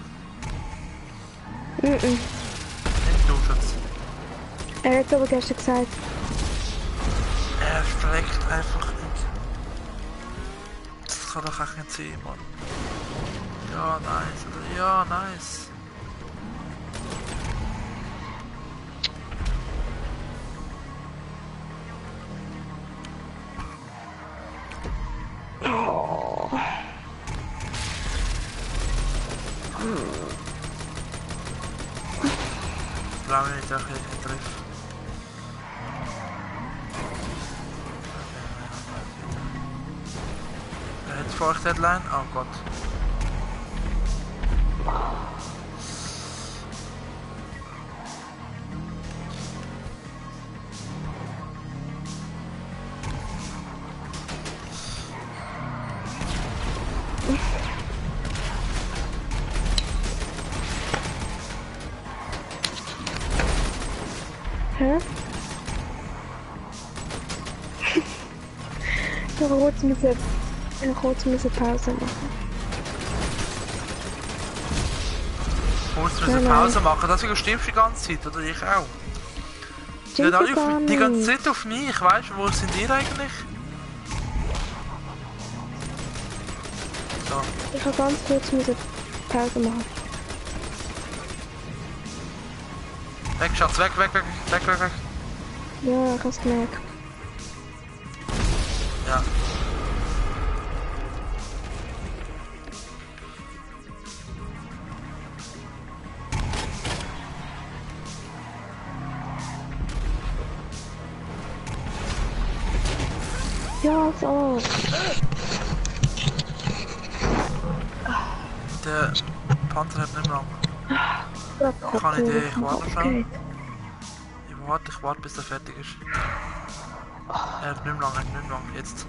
Speaker 1: Mhm.
Speaker 2: Nicht du, Schatz.
Speaker 1: Er hat aber gestern gesagt.
Speaker 2: Er schlägt einfach nicht. Das kann doch echt nicht sein, Mann. Ja, nice. Oder? Ja, nice.
Speaker 1: Oh.
Speaker 2: Brauche ich nicht auch einen Triff. Jetzt fahre ich Deadline. Oh Gott.
Speaker 1: Hä? Kurz müssen Pause machen.
Speaker 2: Musst du eine Pause machen? Deswegen stimmst du die ganze Zeit, oder ich auch. Die gehen alle die ganze Zeit auf mich, weißt du, wo sind ihr eigentlich? So.
Speaker 1: Ich kann ganz kurz Pause machen.
Speaker 2: Weg, Schatz, weg.
Speaker 1: Ja, ich hab's gemerkt.
Speaker 2: Ja.
Speaker 1: Ja, so.
Speaker 2: Der Panther hat nicht mehr lang.
Speaker 1: Ich
Speaker 2: habe eine Idee, ich warte schon.
Speaker 1: Okay.
Speaker 2: Ich warte bis er fertig ist. Er hat nicht mehr lang, jetzt.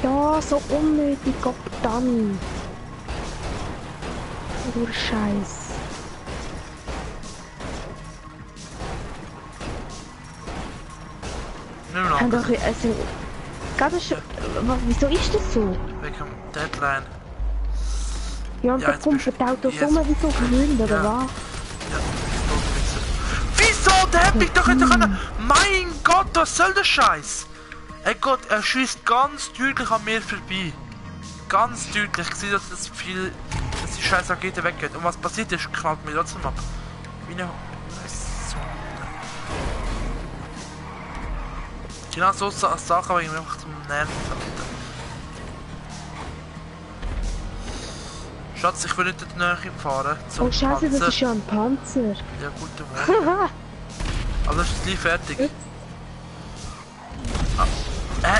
Speaker 1: Ja, so unnötig, Gott dann. Du Scheiß.
Speaker 2: Nicht mehr
Speaker 1: Haben
Speaker 2: lang.
Speaker 1: doch, also, wieso ist das so?
Speaker 2: Wegen dem Deadline.
Speaker 1: Ja, und
Speaker 2: Ja,
Speaker 1: da
Speaker 2: jetzt
Speaker 1: kommt
Speaker 2: bist du-
Speaker 1: der Auto
Speaker 2: jetzt-
Speaker 1: sowieso grün, oder
Speaker 2: Ja.
Speaker 1: was?
Speaker 2: Ja, wieso? Der hätte ich doch hätte können. Mein Gott, was soll der Scheiß? Ey Gott, er schießt ganz deutlich an mir vorbei. Ganz deutlich. Ich sehe, dass das viel. Dass die scheiß Rakete weggeht. Und was passiert ist, knallt mir trotzdem ab. Wie eine. So. Genau so Sachen, die ich mir einfach zum Nerven verwende. Schatz, ich will nicht in die Nähe fahren.
Speaker 1: Oh Scheiße, das ist ja ein Panzer.
Speaker 2: Ja, gute Wahl. Also ist es gleich fertig. Ah,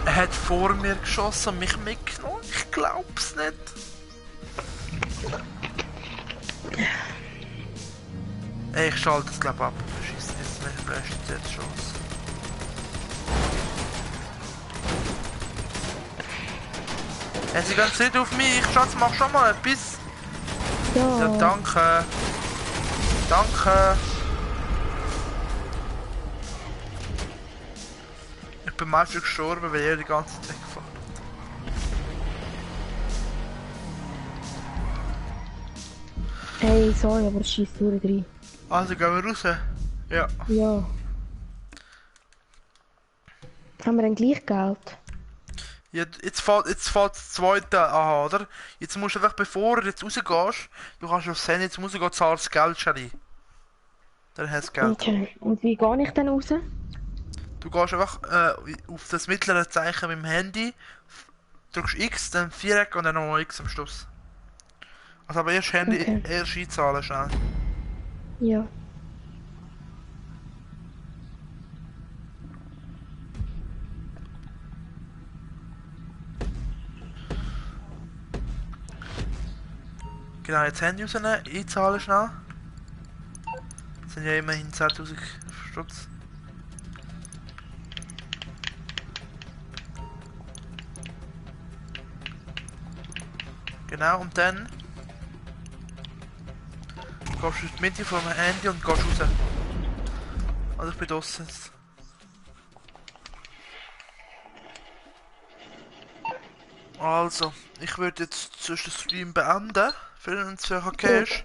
Speaker 2: er hat vor mir geschossen und mich mitgenommen. Ich glaub's nicht. Ey, ich schalte es glaub ab. Scheiße, jetzt nicht bläst jetzt Chance. Sie gehen nicht auf mich. Schatz, mach schon mal etwas. Ja,
Speaker 1: Ja.
Speaker 2: danke. Danke. Ich bin meistens gestorben, weil er die ganze Zeit wegfährt.
Speaker 1: Hey, sorry, aber es schießt durch rein.
Speaker 2: Also gehen wir raus. Ja.
Speaker 1: Ja. Haben wir dann gleich Geld?
Speaker 2: Jetzt fährt das zweite an, oder? Jetzt musst du einfach, bevor du jetzt rausgehst, du kannst aufs Handy jetzt rausgehen, zahlst das Geld schon rein. Dann hast du Geld.
Speaker 1: Okay. Und wie gehe ich dann raus?
Speaker 2: Du gehst einfach auf das mittlere Zeichen mit dem Handy, drückst X, dann Viereck und dann nochmal X am Schluss. Also aber erst Handy,
Speaker 1: Okay.
Speaker 2: erst einzahlen schnell.
Speaker 1: Ja.
Speaker 2: Genau, jetzt Handy rausnehmen, einzahlen schnell. Das sind ja immerhin 10.000 Stutz. Genau, und dann gehst du in die Mitte vom Handy und gehst raus. Also ich bin draussen jetzt. Also, ich würde jetzt zwischen den Stream beenden, wenn es für okay ist.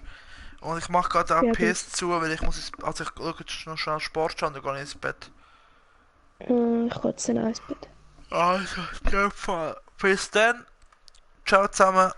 Speaker 2: Und ich mache gerade auch
Speaker 1: Ja,
Speaker 2: PS zu, weil ich muss also ich schaue jetzt noch schnell Sport an, dann gehe ich ins Bett.
Speaker 1: Ich gehe jetzt in ein Bett.
Speaker 2: Also, in dem Fall. Bis dann. Ciao zusammen.